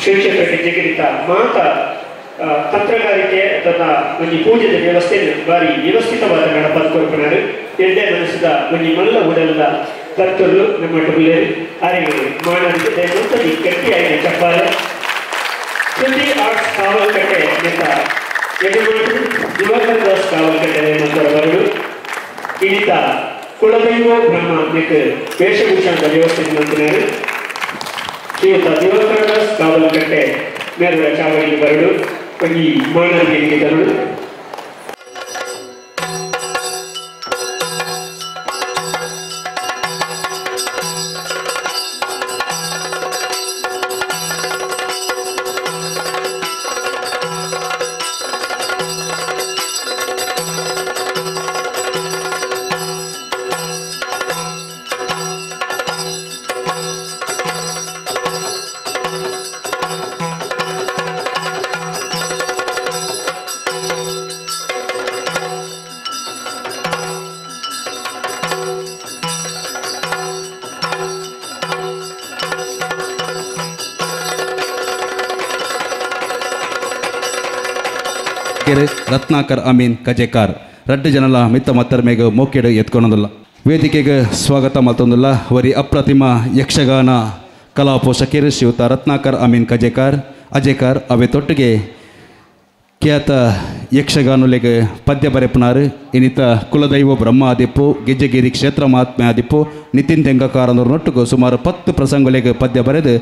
ಶ್ರೀಕ್ಷೇತ್ರ ಗೆಜ್ಜೆಗಿರಿತ ಮಾತ ತಂತ್ರಗಾರಿಕೆ ತನ್ನ ಒಂಜಿ ಪೂಜೆದ ವ್ಯವಸ್ಥೆ ಬಾರಿ ವ್ಯವಸ್ಥಿತವಾದ ನಡಪಾದ ಕೊರ್ಪನಾರು ಎಡ್ಡೆ ಮನಸ್ಸದ ಒಂಜಿ ಮಲ್ಲ ಉಡಲದ ಕರ್ತುರ್ಲು ನಮ್ಮ ಟುಬುಲೇರು ಅರೆಗೆ ಮಾನವಿಗೆ ದಯಮುತ್ತಲಿ ಗಟ್ಟಿಯಾಗಿ ಚಪ್ಪಾಳೆ. ಶ್ರುತಿ ಆರ್ಟ್ಸ್ ಕಾವಲ್ಕಟ್ಟೆ ನೆತ್ತ ಯಜಮಾನರು ದಿವಾಕರ್ ದಾಸ್ ಕಾವಲ್ಕಟ್ಟೆ ಮತ್ತು ಇನ್ನಿತ ಕುಲದೈವ ಬ್ರಹ್ಮ ನೆಕ್ ವೇಷಭೂಷಣದ ವ್ಯವಸ್ಥೆ ಮಂತ್ರಿನಾರು ಶ್ರೀಯುತ ದಿವಾಕರ್ ದಾಸ್ ಕಾವಲ್ಕಟ್ಟೆ ಮೇಲುಗಳ ಚಾವಡಿಗೆ ಬರಡು ಒಂಜಿ ಮಾನವಿಗೆ ತರಡು. ರತ್ನಾಕರ್ ಅಮೀನ್ ಕಜೆಕಾರ್ ರಡ್ಡು ಜನಲ ಮಿತ್ತ ಮತ್ತರ್ಮೆಗ್ ಮೋಕೆಡು ಎತ್ಕೊಳೋದಿಲ್ಲ. ವೇದಿಕೆಗೆ ಸ್ವಾಗತ ಮಲ್ತೊಂದಿಲ್ಲ ವರಿ ಅಪ್ರತಿಮ ಯಕ್ಷಗಾನ ಕಲಾ ಪೋಷಕರು ಶ್ರೀಯುತ ರತ್ನಾಕರ್ ಅಮೀನ್ ಕಜೆಕಾರ್ ಅಜೆಕಾರ್ ಅವೆ ತೊಟ್ಟಿಗೆ ಖ್ಯಾತ ಯಕ್ಷಗಾನುಲೆಗೆ ಪದ್ಯ ಬರೆಪನಾರು ಇನ್ನಿತ ಕುಲದೈವ ಬ್ರಹ್ಮ ಆದಿಪ್ಪು ಗೆಜ್ಜೆಗಿರಿ ಕ್ಷೇತ್ರ ಮಹಾತ್ಮೆ ಆದಿಪ್ಪು ನಿತಿನ್ ತೆಂಗಕಾರನೊಟ್ಟಿಗೂ ಸುಮಾರು 10 ಪ್ರಸಂಗಲೆಗೆ ಪದ್ಯ ಬರೆದು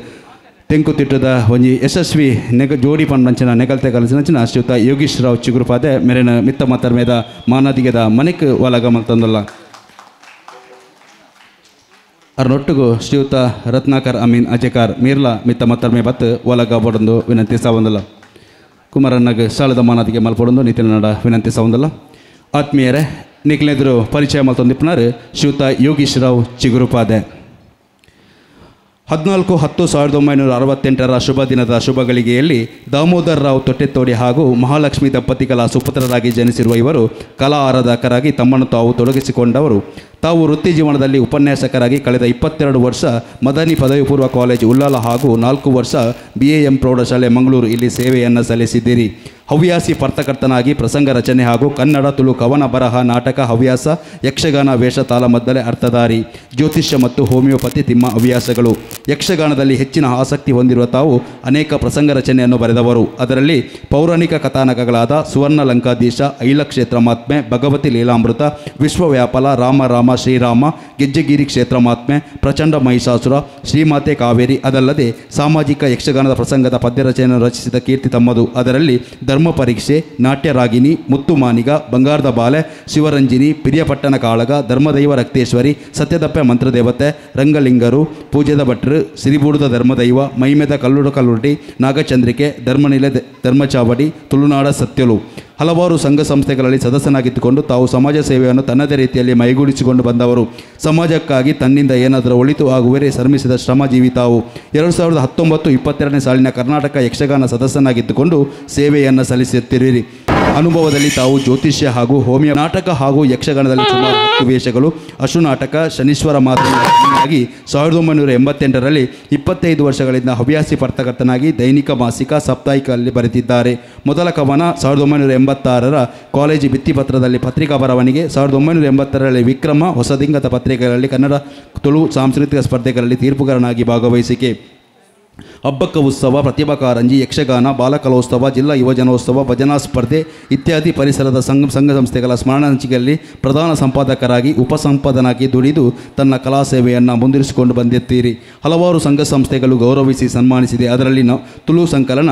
ತೆಂಕುತಿಟ್ಟದ ಒಂಜಿ ಯಶಸ್ವಿ ನೆಗ ಜೋಡಿ ಪಂಡಂಚಿನ ನೆಗಲ್ತೆ ಕಲಸಿನಂಚಿನ ಶ್ರೀಯುತ ಯೋಗೀಶ್ ರಾವ್ ಚಿಗುರುಪಾದೆ ಮೇರೆನ ಮಿತ್ತ ಮತ್ತರ್ಮೇದ ಮಾನಾದಿಗೆದ ಮನೆಕ್ ಒಲಗ ಮಲ್ತಂದಲ್ಲ. ಅರ್ನೊಟ್ಟಿಗೂ ಶ್ರೀಯುತ ರತ್ನಾಕರ್ ಅಮೀನ್ ಅಜೆಕಾರ್ ಮೀರ್ಲಾ ಮಿತ್ತ ಮತ್ತರ್ಮೆ ಬತ್ತು ಒಲಗ ಬಡೊಂದು ವಿನಂತಿ ಸಾವಂದಲ್ಲ. ಕುಮಾರಣ್ಣಗೆ ಸಾಲದ ಮಾನಾದಿಗೆ ಮಲ್ಪೊಡೊಂದು ನಿತಿನ ನಡ ವಿನಂತಿ ಸಾವಂದಲ್ಲ. ಆತ್ಮೀಯರೇ ನಿಕ್ಲೆದುರು ಪರಿಚಯ ಮಲ್ತೊಂದಿಪ್ಪನಾರು ಶ್ರೀಯುತ ಯೋಗೀಶ್ ರಾವ್ ಚಿಗುರುಪಾದೆ. 14/10/1968ರ ಶುಭ ದಿನದ ಶುಭ ಗಳಿಗೆಯಲ್ಲಿ ದಾಮೋದರ್ ರಾವ್ ತೊಟ್ಟೆತ್ತೋಡಿ ಹಾಗೂ ಮಹಾಲಕ್ಷ್ಮಿ ದಂಪತಿಗಳ ಸುಪುತ್ರರಾಗಿ ಜನಿಸಿರುವ ಇವರು ಕಲಾ ಆರಾಧಕರಾಗಿ ತಮ್ಮನ್ನು ತಾವು ತೊಡಗಿಸಿಕೊಂಡವರು. ತಾವು ವೃತ್ತಿ ಜೀವನದಲ್ಲಿ ಉಪನ್ಯಾಸಕರಾಗಿ ಕಳೆದ 22 ವರ್ಷ ಮದನಿ ಪದವಿ ಪೂರ್ವ ಕಾಲೇಜು ಉಲ್ಲಾಲ ಹಾಗೂ 4 ವರ್ಷ BAM ಪ್ರೌಢಶಾಲೆ ಮಂಗಳೂರು ಇಲ್ಲಿ ಸೇವೆಯನ್ನು ಸಲ್ಲಿಸಿದ್ದೀರಿ. ಹವ್ಯಾಸಿ ಪರ್ತಕರ್ತನಾಗಿ ಪ್ರಸಂಗ ರಚನೆ ಹಾಗೂ ಕನ್ನಡ, ತುಳು ಕವನ ಬರಹ, ನಾಟಕ ಹವ್ಯಾಸ, ಯಕ್ಷಗಾನ ವೇಷ, ತಾಳಮದ್ದಲೆ ಅರ್ಥಧಾರಿ, ಜ್ಯೋತಿಷ್ಯ ಮತ್ತು ಹೋಮಿಯೋಪತಿ ತಿಮ್ಮ ಹವ್ಯಾಸಗಳು. ಯಕ್ಷಗಾನದಲ್ಲಿ ಹೆಚ್ಚಿನ ಆಸಕ್ತಿ ಹೊಂದಿರುವ ತಾವು ಅನೇಕ ಪ್ರಸಂಗ ರಚನೆಯನ್ನು ಬರೆದವರು. ಅದರಲ್ಲಿ ಪೌರಾಣಿಕ ಕಥಾನಕಗಳಾದ ಸುವರ್ಣ ಲಂಕಾಧೀಶ, ಐಲಕ್ಷೇತ್ರ ಮಹಾತ್ಮೆ, ಭಗವತಿ ಲೀಲಾಮೃತ, ವಿಶ್ವವ್ಯಾಪಲ, ರಾಮ ರಾಮ ಶ್ರೀರಾಮ, ಗೆಜ್ಜೆಗಿರಿ ಕ್ಷೇತ್ರ ಮಹಾತ್ಮೆ, ಪ್ರಚಂಡ ಮಹಿಷಾಸುರ, ಶ್ರೀಮಾತೆ ಕಾವೇರಿ, ಅದಲ್ಲದೆ ಸಾಮಾಜಿಕ ಯಕ್ಷಗಾನದ ಪ್ರಸಂಗದ ಪದ್ಯರಚನೆಯನ್ನು ರಚಿಸಿದ ಕೀರ್ತಿ ತಮ್ಮದು. ಅದರಲ್ಲಿ ಧರ್ಮ ಪರೀಕ್ಷೆ, ನಾಟ್ಯರಾಗಿನಿ, ಮುತ್ತುಮಾನಿಗ, ಬಂಗಾರದ ಬಾಲೆ, ಶಿವರಂಜಿನಿ, ಪಿರಿಯಪಟ್ಟಣ ಕಾಳಗ, ಧರ್ಮದೈವ ರಕ್ತೇಶ್ವರಿ, ಸತ್ಯದಪ್ಪೆ ಮಂತ್ರದೇವತೆ, ರಂಗಲಿಂಗರು, ಪೂಜೆದ ಭಟ್ರು, ಸಿರಿಬೂಡದ ಧರ್ಮದೈವ, ಮೈಮೆದ ಕಲ್ಲುಡು ಕಲ್ಲುಟಿ, ನಾಗಚಂದ್ರಿಕೆ, ಧರ್ಮನಿಲೆ ಧರ್ಮಚಾವಡಿ, ತುಳುನಾಡ ಸತ್ಯಲು. ಹಲವಾರು ಸಂಘ ಸಂಸ್ಥೆಗಳಲ್ಲಿ ಸದಸ್ಯನಾಗಿದ್ದುಕೊಂಡು ತಾವು ಸಮಾಜ ಸೇವೆಯನ್ನು ತನ್ನದೇ ರೀತಿಯಲ್ಲಿ ಮೈಗೂಡಿಸಿಕೊಂಡು ಬಂದವರು. ಸಮಾಜಕ್ಕಾಗಿ ತನ್ನಿಂದ ಏನಾದರೂ ಒಳಿತು ಆಗುವರೆ ಶ್ರಮಿಸಿದ ಶ್ರಮಜೀವಿ ತಾವು. 2019-22ನೇ ಸಾಲಿನ ಕರ್ನಾಟಕ ಯಕ್ಷಗಾನ ಸದಸ್ಯನಾಗಿದ್ದುಕೊಂಡು ಸೇವೆಯನ್ನು ಸಲ್ಲಿಸುತ್ತಿರುವಿರಿ. ಅನುಭವದಲ್ಲಿ ತಾವು ಜ್ಯೋತಿಷ್ಯ ಹಾಗೂ ಹೋಮಿಯೋ ನಾಟಕ ಹಾಗೂ ಯಕ್ಷಗಾನದಲ್ಲಿ ಸುಮಾರು 10 ವೇಷಗಳು, ಅಶುನಾಟಕ, ಶನೀಶ್ವರ ಮಾತನಾಗಿ 1988ರಲ್ಲಿ 25 ವರ್ಷಗಳಿಂದ ಹವ್ಯಾಸಿ ಪರ್ತಕರ್ತನಾಗಿ ದೈನಿಕ, ಮಾಸಿಕ, ಸಾಪ್ತಾಹಿಕದಲ್ಲಿ ಬರೆದಿದ್ದಾರೆ. ಮೊದಲ ಕವನ 1986ರ ಕಾಲೇಜು ಭಿತ್ತಿಪತ್ರದಲ್ಲಿ ಪತ್ರಿಕಾ ಬರವಣಿಗೆ, 1980ರಲ್ಲಿ ವಿಕ್ರಮ, ಹೊಸದಿಂಗದ ಪತ್ರಿಕೆಗಳಲ್ಲಿ ಕನ್ನಡ, ತುಳು ಸಾಂಸ್ಕೃತಿಕ ಸ್ಪರ್ಧೆಗಳಲ್ಲಿ ತೀರ್ಪುಗಾರನಾಗಿ ಭಾಗವಹಿಸಿಕೆ, ಹಬ್ಬಕ್ಕ ಉತ್ಸವ, ಪ್ರತಿಭಾ ಕಾರಂಜಿ, ಯಕ್ಷಗಾನ, ಬಾಲಕಲೋತ್ಸವ, ಜಿಲ್ಲಾ ಯುವಜನೋತ್ಸವ, ಭಜನಾ ಸ್ಪರ್ಧೆ ಇತ್ಯಾದಿ ಪರಿಸರದ ಸಂಘ ಸಂಸ್ಥೆಗಳ ಸ್ಮರಣ ಹಂಚಿಕೆಯಲ್ಲಿ ಪ್ರಧಾನ ಸಂಪಾದಕರಾಗಿ ಉಪಸಂಪಾದನಾಗಿ ದುಡಿದು ತನ್ನ ಕಲಾ ಸೇವೆಯನ್ನು ಮುಂದುವರಿಸಿಕೊಂಡು ಬಂದಿದ್ದೀರಿ. ಹಲವಾರು ಸಂಘ ಸಂಸ್ಥೆಗಳು ಗೌರವಿಸಿ ಸನ್ಮಾನಿಸಿದೆ. ಅದರಲ್ಲಿ ತುಳು ಸಂಕಲನ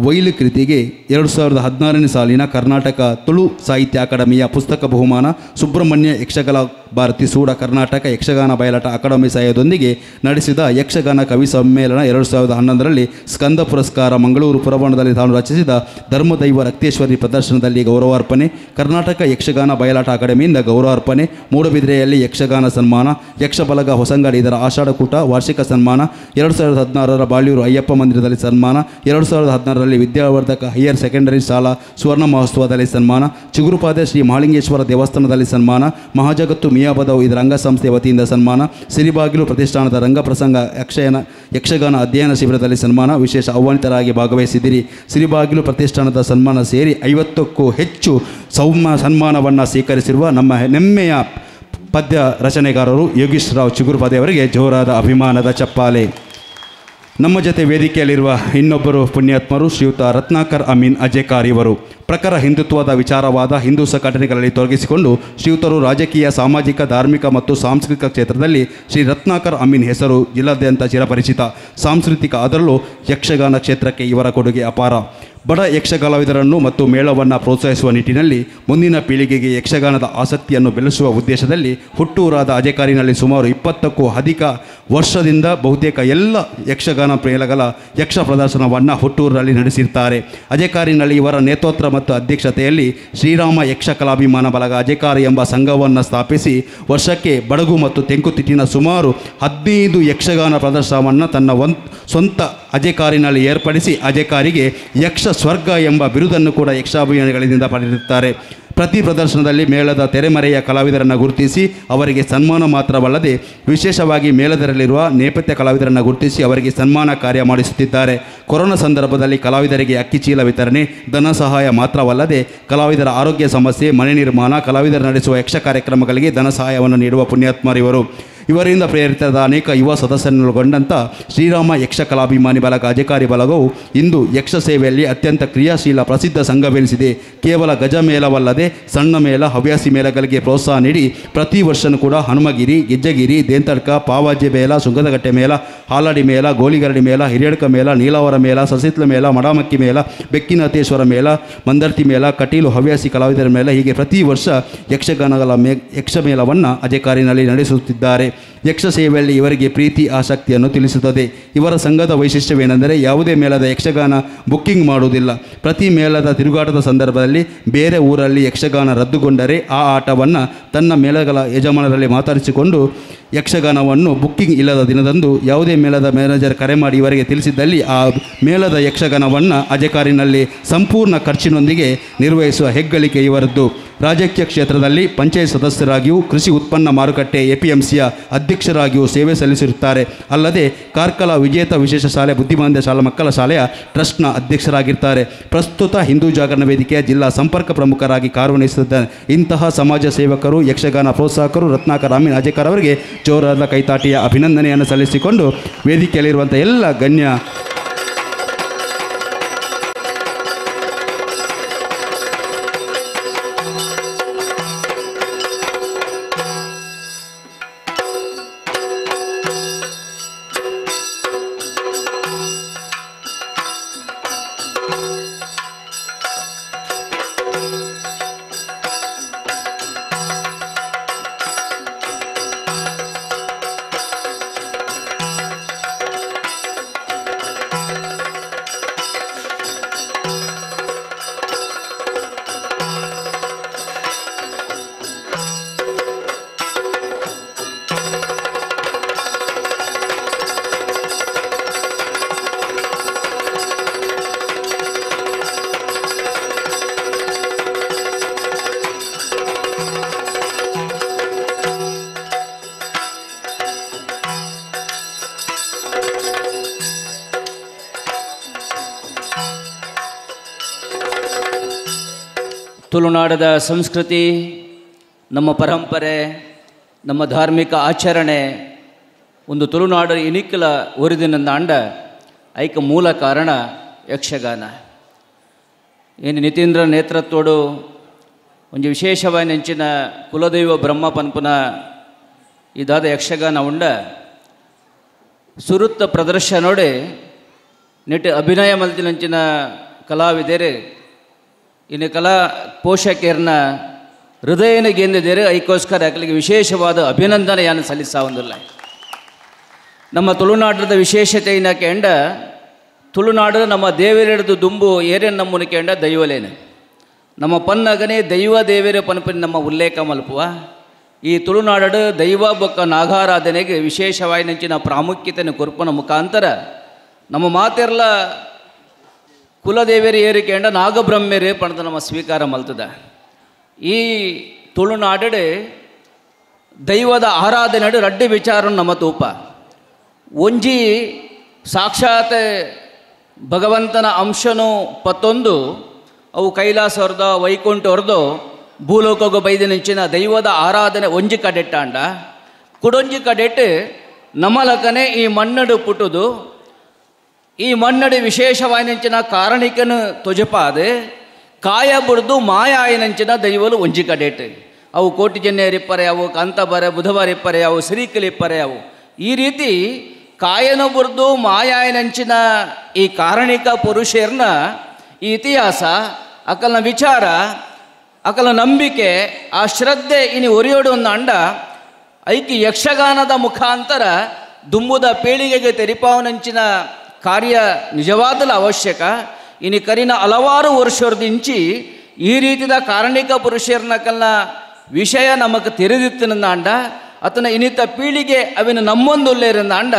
ವೈಲು ಕೃತಿಗೆ 2016ನೇ ಸಾಲಿನ ಕರ್ನಾಟಕ ತುಳು ಸಾಹಿತ್ಯ ಅಕಾಡೆಮಿಯ ಪುಸ್ತಕ ಬಹುಮಾನ, ಸುಬ್ರಹ್ಮಣ್ಯ ಯಕ್ಷಕಲಾ ಭಾರತಿ ಸೂಡ ಕರ್ನಾಟಕ ಯಕ್ಷಗಾನ ಬಯಲಾಟ ಅಕಾಡೆಮಿ ಸಹಾಯದೊಂದಿಗೆ ನಡೆಸಿದ ಯಕ್ಷಗಾನ ಕವಿ ಸಮ್ಮೇಳನ 2011ರಲ್ಲಿ ಸ್ಕಂದ ಪುರಸ್ಕಾರ, ಮಂಗಳೂರು ಪುರವಣದಲ್ಲಿ ತಾನು ರಚಿಸಿದ ಧರ್ಮದೈವ ರಕ್ತೇಶ್ವರಿ ಪ್ರದರ್ಶನದಲ್ಲಿ ಗೌರವಾರ್ಪಣೆ, ಕರ್ನಾಟಕ ಯಕ್ಷಗಾನ ಬಯಲಾಟ ಅಕಾಡೆಮಿಯಿಂದ ಗೌರವಾರ್ಪಣೆ, ಮೂಡಬಿದ್ರೆಯಲ್ಲಿ ಯಕ್ಷಗಾನ ಸನ್ಮಾನ, ಯಕ್ಷಬಲಗ ಹೊಸಂಗಡಿ ಇದರ ಆಷಾಢಕೂಟ ವಾರ್ಷಿಕ ಸನ್ಮಾನ, 2016ರ ಬಾಳ್ಯೂರು ಅಯ್ಯಪ್ಪ ಮಂದಿರದಲ್ಲಿ ಸನ್ಮಾನ, 2016ರಲ್ಲಿ 2023ರಲ್ಲಿ ವಿದ್ಯಾವರ್ಧಕ ಹೈಯರ್ ಸೆಕೆಂಡರಿ ಶಾಲಾ ಸುವರ್ಣ ಮಹೋತ್ಸವದಲ್ಲಿ ಸನ್ಮಾನ, ಚಿಗುರುಪಾದೆ ಶ್ರೀ ಮಹಾಲಿಂಗೇಶ್ವರ ದೇವಸ್ಥಾನದಲ್ಲಿ ಸನ್ಮಾನ, ಮಹಾಜಗತ್ತು ಮಿಯಾಬದವು ಇದರ ಅಂಗಸಂಸ್ಥೆ ವತಿಯಿಂದ ಸನ್ಮಾನ, ಸಿರಿಬಾಗಿಲು ಪ್ರತಿಷ್ಠಾನದ ರಂಗಪ್ರಸಂಗ ಯಕ್ಷಗಾನ ಅಧ್ಯಯನ ಶಿಬಿರದಲ್ಲಿ ಸನ್ಮಾನ, ವಿಶೇಷ ಆಹ್ವಾನಿತರಾಗಿ ಭಾಗವಹಿಸಿದ್ದೀರಿ. ಸಿರಿಬಾಗಿಲು ಪ್ರತಿಷ್ಠಾನದ ಸನ್ಮಾನ ಸೇರಿ 50ಕ್ಕೂ ಹೆಚ್ಚು ಸನ್ಮಾನವನ್ನು ಸ್ವೀಕರಿಸಿರುವ ನಮ್ಮ ಹೆಮ್ಮೆಯ ಪದ್ಯ ರಚನೆಗಾರರು ಯೋಗೀಶ್ ರಾವ್ ಚಿಗುರುಪಾದೆಯವರಿಗೆ ಜೋರಾದ ಅಭಿಮಾನದ ಚಪ್ಪಾಲೆ. ನಮ್ಮ ಜೊತೆ ವೇದಿಕೆಯಲ್ಲಿರುವ ಇನ್ನೊಬ್ಬರು ಪುಣ್ಯಾತ್ಮರು ಶ್ರೀಯುತ ರತ್ನಾಕರ್ ಅಮೀನ್ ಅಜೇಕಾರ್ ಇವರು ಪ್ರಖರ ಹಿಂದುತ್ವದ ವಿಚಾರವಾದ ಹಿಂದೂ ಸಂಘಟನೆಗಳಲ್ಲಿ ತೊಡಗಿಸಿಕೊಂಡು ಶ್ರೀಯುತರು ರಾಜಕೀಯ, ಸಾಮಾಜಿಕ, ಧಾರ್ಮಿಕ ಮತ್ತು ಸಾಂಸ್ಕೃತಿಕ ಕ್ಷೇತ್ರದಲ್ಲಿ ಶ್ರೀ ರತ್ನಾಕರ್ ಅಮೀನ್ ಹೆಸರು ಜಿಲ್ಲಾದ್ಯಂತ ಚಿರಪರಿಚಿತ. ಸಾಂಸ್ಕೃತಿಕ, ಅದರಲ್ಲೂ ಯಕ್ಷಗಾನ ಕ್ಷೇತ್ರಕ್ಕೆ ಇವರ ಕೊಡುಗೆ ಅಪಾರ. ಬಡ ಯಕ್ಷಕಲಾವಿದರನ್ನು ಮತ್ತು ಮೇಳವನ್ನು ಪ್ರೋತ್ಸಾಹಿಸುವ ನಿಟ್ಟಿನಲ್ಲಿ ಮುಂದಿನ ಪೀಳಿಗೆಗೆ ಯಕ್ಷಗಾನದ ಆಸಕ್ತಿಯನ್ನು ಬೆಳೆಸುವ ಉದ್ದೇಶದಲ್ಲಿ ಹುಟ್ಟೂರಾದ ಅಜೇಕಾರಿನಲ್ಲಿ ಸುಮಾರು 20ಕ್ಕೂ ಅಧಿಕ ವರ್ಷದಿಂದ ಬಹುತೇಕ ಎಲ್ಲ ಯಕ್ಷಗಾನ ಮೇಳಗಳ ಯಕ್ಷ ಪ್ರದರ್ಶನವನ್ನು ಹುಟ್ಟೂರಿನಲ್ಲಿ ನಡೆಸಿರ್ತಾರೆ. ಅಜೇಕಾರಿನಲ್ಲಿ ಇವರ ನೇತೃತ್ವ ಮತ್ತು ಅಧ್ಯಕ್ಷತೆಯಲ್ಲಿ ಶ್ರೀರಾಮ ಯಕ್ಷ ಕಲಾಭಿಮಾನ ಬಳಗ ಅಜೇಕಾರಿ ಎಂಬ ಸಂಘವನ್ನು ಸ್ಥಾಪಿಸಿ ವರ್ಷಕ್ಕೆ ಬಡಗು ಮತ್ತು ತೆಂಕುತಿಟ್ಟಿನ ಸುಮಾರು 15 ಯಕ್ಷಗಾನ ಪ್ರದರ್ಶನವನ್ನು ತನ್ನ ಸ್ವಂತ ಅಜೇಕಾರಿನಲ್ಲಿ ಏರ್ಪಡಿಸಿ ಅಜೇಕಾರಿಗೆ ಯಕ್ಷ ಸ್ವರ್ಗ ಎಂಬ ಬಿರುದನ್ನು ಕೂಡ ಯಕ್ಷಾಭಿಮಾನಿಗಳಿಂದ ಪಡೆದಿರುತ್ತಾರೆ. ಪ್ರತಿ ಪ್ರದರ್ಶನದಲ್ಲಿ ಮೇಳದ ತೆರೆಮರೆಯ ಕಲಾವಿದರನ್ನು ಗುರುತಿಸಿ ಅವರಿಗೆ ಸನ್ಮಾನ ಮಾತ್ರವಲ್ಲದೆ ವಿಶೇಷವಾಗಿ ಮೇಳದಲ್ಲಿರುವ ನೇಪಥ್ಯ ಕಲಾವಿದರನ್ನು ಗುರುತಿಸಿ ಅವರಿಗೆ ಸನ್ಮಾನ ಕಾರ್ಯ ಮಾಡಿಸುತ್ತಿದ್ದಾರೆ. ಕೊರೋನಾ ಸಂದರ್ಭದಲ್ಲಿ ಕಲಾವಿದರಿಗೆ ಅಕ್ಕಿ ಚೀಲ ವಿತರಣೆ, ಧನ ಸಹಾಯ ಮಾತ್ರವಲ್ಲದೆ ಕಲಾವಿದರ ಆರೋಗ್ಯ ಸಮಸ್ಯೆ, ಮನೆ ನಿರ್ಮಾಣ, ಕಲಾವಿದರು ನಡೆಸುವ ಯಕ್ಷ ಕಾರ್ಯಕ್ರಮಗಳಿಗೆ ಧನ ಸಹಾಯವನ್ನು ನೀಡುವ ಪುಣ್ಯಾತ್ಮರಿವರು. ಇವರಿಂದ ಪ್ರೇರಿತರಾದ ಅನೇಕ ಯುವ ಸದಸ್ಯರನ್ನೊಳಗೊಂಡಂಥ ಶ್ರೀರಾಮ ಯಕ್ಷ ಕಲಾಭಿಮಾನಿ ಬಳಗ ಅಜೇಕಾರಿ ಬಳಗವು ಇಂದು ಯಕ್ಷ ಸೇವೆಯಲ್ಲಿ ಅತ್ಯಂತ ಕ್ರಿಯಾಶೀಲ ಪ್ರಸಿದ್ಧ ಸಂಘವೆನಿಸಿದೆ. ಕೇವಲ ಗಜಮೇಳವಲ್ಲದೆ ಸಣ್ಣ ಮೇಳ, ಹವ್ಯಾಸಿ ಮೇಳಗಳಿಗೆ ಪ್ರೋತ್ಸಾಹ ನೀಡಿ ಪ್ರತಿ ವರ್ಷವೂ ಕೂಡ ಹನುಮಗಿರಿ, ಗೆಜ್ಜಗಿರಿ, ದೇಂತಡ್ಕ, ಪಾವಾಜೆ ಮೇಳ, ಸುಂಗದಗಟ್ಟೆ ಮೇಳ, ಹಾಲಾಡಿ ಮೇಳ, ಗೋಲಿಗರಡಿ ಮೇಳ, ಹಿರಿಯಡ್ಕ ಮೇಳ, ನೀಲಾವರ ಮೇಳ, ಸಸಿತ್ಲ ಮೇಳ, ಮಡಮಕ್ಕಿ ಮೇಳ, ಬೆಕ್ಕಿನತೇಶ್ವರ ಮೇಳ, ಮಂದರ್ತಿ ಮೇಳ, ಕಟೀಲು ಹವ್ಯಾಸಿ ಕಲಾವಿದರ ಮೇಳ, ಹೀಗೆ ಪ್ರತಿ ವರ್ಷ ಯಕ್ಷಗಾನಗಳ ಯಕ್ಷಮೇಳವನ್ನು ಅಜೇಕಾರಿನಲ್ಲಿ ನಡೆಸುತ್ತಿದ್ದಾರೆ. ಯಕ್ಷ ಸೇವೆಯಲ್ಲಿ ಇವರಿಗೆ ಪ್ರೀತಿ ಆಸಕ್ತಿಯನ್ನು ತಿಳಿಸುತ್ತದೆ. ಇವರ ಸಂಘದ ವೈಶಿಷ್ಟ್ಯವೇನೆಂದರೆ ಯಾವುದೇ ಮೇಳದ ಯಕ್ಷಗಾನ ಬುಕ್ಕಿಂಗ್ ಮಾಡುವುದಿಲ್ಲ. ಪ್ರತಿ ಮೇಳದ ತಿರುಗಾಟದ ಸಂದರ್ಭದಲ್ಲಿ ಬೇರೆ ಊರಲ್ಲಿ ಯಕ್ಷಗಾನ ರದ್ದುಗೊಂಡರೆ ಆ ಆಟವನ್ನು ತನ್ನ ಮೇಳಗಳ ಯಜಮಾನರಲ್ಲಿ ಮಾತಾಡಿಸಿಕೊಂಡು ಯಕ್ಷಗಾನವನ್ನು ಬುಕ್ಕಿಂಗ್ ಇಲ್ಲದ ದಿನದಂದು ಯಾವುದೇ ಮೇಳದ ಮ್ಯಾನೇಜರ್ ಕರೆ ಮಾಡಿ ಇವರಿಗೆ ತಿಳಿಸಿದ್ದಲ್ಲಿ ಆ ಮೇಳದ ಯಕ್ಷಗಾನವನ್ನು ಅಜೇಕಾರಿನಲ್ಲಿ ಸಂಪೂರ್ಣ ಖರ್ಚಿನೊಂದಿಗೆ ನಿರ್ವಹಿಸುವ ಹೆಗ್ಗಳಿಕೆ ಇವರದ್ದು. ರಾಜಕೀಯ ಕ್ಷೇತ್ರದಲ್ಲಿ ಪಂಚಾಯತ್ ಸದಸ್ಯರಾಗಿಯೂ ಕೃಷಿ ಉತ್ಪನ್ನ ಮಾರುಕಟ್ಟೆ ಎಪಿಎಂಸಿಯ ಅಧ್ಯಕ್ಷರಾಗಿಯೂ ಸೇವೆ ಸಲ್ಲಿಸಿರುತ್ತಾರೆ. ಅಲ್ಲದೆ ಕಾರ್ಕಳ ವಿಜೇತ ವಿಶೇಷ ಶಾಲೆ ಬುದ್ಧಿಮಾಂದ್ಯ ಶಾಲಾ ಮಕ್ಕಳ ಶಾಲೆಯ ಟ್ರಸ್ಟ್ನ ಅಧ್ಯಕ್ಷರಾಗಿರ್ತಾರೆ. ಪ್ರಸ್ತುತ ಹಿಂದೂ ಜಾಗರಣ ವೇದಿಕೆಯ ಜಿಲ್ಲಾ ಸಂಪರ್ಕ ಪ್ರಮುಖರಾಗಿ ಕಾರ್ಯನಿರ್ವಹಿಸುತ್ತಿದ್ದಾರೆ. ಇಂತಹ ಸಮಾಜ ಸೇವಕರು, ಯಕ್ಷಗಾನ ಪ್ರೋತ್ಸಾಹಕರು ರತ್ನಾಕರ್ ಅಮೀನ್ ಅಜೇಕಾರ್ ಅವರಿಗೆ ಜೋರಾದ ಕೈತಾಟಿಯ ಅಭಿನಂದನೆಯನ್ನು ಸಲ್ಲಿಸಿಕೊಂಡು ವೇದಿಕೆಯಲ್ಲಿರುವಂಥ ಎಲ್ಲ ಗಣ್ಯ ತುಳುನಾಡದ ಸಂಸ್ಕೃತಿ, ನಮ್ಮ ಪರಂಪರೆ, ನಮ್ಮ ಧಾರ್ಮಿಕ ಆಚರಣೆ ಒಂದು ತುಳುನಾಡ ಇನಿಕಲ ಒರಿದಿನಂದಾಂಡ ಐಕ ಮೂಲ ಕಾರಣ ಯಕ್ಷಗಾನ. ಏನು ನಿತೀಂದ್ರ ನೇತೃತ್ವಡು ಒಂದು ವಿಶೇಷವಾಗಿ ನೆಂಚಿನ ಕುಲದೈವ ಬ್ರಹ್ಮ ಪನ್ಪುನ ಇದಾದ ಯಕ್ಷಗಾನ ಉಂಡ ಸುರುತ್ತ ಪ್ರದರ್ಶನೋಡೆ ನೆಟ್ಟು ಅಭಿನಯ ಮಲ್ತಿನಂಚಿನ ಕಲಾವಿದರೆ ಇನ್ನು ಕಲಾ ಪೋಷಕರನ್ನ ಹೃದಯನ ಗೆಂದಿದ್ದಾರೆ. ಐಕೋಸ್ಕರ ಅಕಲಿಗೆ ವಿಶೇಷವಾದ ಅಭಿನಂದನೆಯನ್ನು ಸಲ್ಲಿಸ ಒಂದಿಲ್ಲ. ನಮ್ಮ ತುಳುನಾಡದ ವಿಶೇಷತೆ ಏನಕ್ಕೆ ತುಳುನಾಡು ನಮ್ಮ ದೇವರಿಡಿದು ದುಂಬು ಏರೇನು ನಮ್ಮನ್ನು ಕೇಂಡ ದೈವಲೇನೆ ನಮ್ಮ ಪನ್ನಗನೇ ದೈವ ದೇವರೇ ಪನ್ಪನಿ ನಮ್ಮ ಉಲ್ಲೇಖ ಮಲ್ಪುವ ಈ ತುಳುನಾಡು ದೈವ ಬೊಕ್ಕ ನಾಗಾರಾಧನೆಗೆ ವಿಶೇಷವಾಗಿ ನಂಚಿನ ಪ್ರಾಮುಖ್ಯತೆಯನ್ನು ಕೊರ್ಪನ ಮುಖಾಂತರ ನಮ್ಮ ಮಾತೆಲ್ಲ ಕುಲದೇವರು ಏರಿಕೆಂಡ ನಾಗಬ್ರಹ್ಮೆರು ಪಣದ ನಮ್ಮ ಸ್ವೀಕಾರ ಮಲ್ತದ. ಈ ತುಳುನಾಡು ದೈವದ ಆರಾಧನೆ ರಡ್ಡು ವಿಚಾರ ನಮ್ಮ ತೂಪ. ಒಂಜಿ ಸಾಕ್ಷಾತ್ ಭಗವಂತನ ಅಂಶನು ಪತ್ತೊಂದು ಅವು ಕೈಲಾಸ ಹೊರ್ದ ವೈಕುಂಠ ಹೊರ್ದು ಭೂಲೋಕಗೂ ಬೈದಿನಂಚಿನ ದೈವದ ಆರಾಧನೆ ಒಂಜಿ ಕಡೆಟ್ಟಾಂಡ, ಕುಡೊಂಜಿ ಕಡೆಟ್ ನಮಲಕನೆ ಈ ಮಣ್ಣಡು ಪುಟ್ಟುದು ಈ ಮಣ್ಣಡಿ ವಿಶೇಷವಾಯಿನಂಚಿನ ಕಾರಣಿಕನು ತೊಜಪಾದೆ ಕಾಯ ಬುಡ್ದು ಮಾಯ ಆಯಿನಂಚಿನ ದೈವಲು ಒಂಜಿ ಕಡೆಟ್. ಅವು ಕೋಟಿ ಜನ್ಯರಿಪ್ಪರೆ, ಅವು ಕಾಂತಬರೆ ಬುಧವಾರಿಪ್ಪರೆ, ಅವು ಸಿರಿಕಲಿಪ್ಪರೆ, ಅವು ಈ ರೀತಿ ಕಾಯನ ಬುರ್ದು ಮಾಯಾಯನಂಚಿನ ಈ ಕಾರಣಿಕ ಪುರುಷರ್ನ ಈ ಇತಿಹಾಸ, ಅಕಲ್ನ ವಿಚಾರ, ಅಕಲ ನಂಬಿಕೆ, ಆ ಶ್ರದ್ಧೆ ಇನಿ ಒರಿಯೋಡು ಒಂದು ಅಂಡ ಐಕಿ ಯಕ್ಷಗಾನದ ಮುಖಾಂತರ ದುಂಬುದ ಪೀಳಿಗೆಗೆ ತೆರಿಪಾವನಂಚಿನ ಕಾರ್ಯ ನಿಜವಾದಲ ಅವಶ್ಯಕ. ಇನಿ ಕರಿನ ಹಲವಾರು ವರ್ಷದಿಂಚಿ ಈ ರೀತಿಯ ಕಾರಣಿಕ ಪುರುಷರ್ನಕಲ್ನ ವಿಷಯ ನಮಗೆ ತೆರೆದಿತ್ತಿನ ಅಂಡ ಆತನ ಇನ್ನಿತ ಪೀಳಿಗೆ ಅವಿನ ನಮ್ಮೊಂದುಲ್ಲೇರಿಂದ ಅಂಡ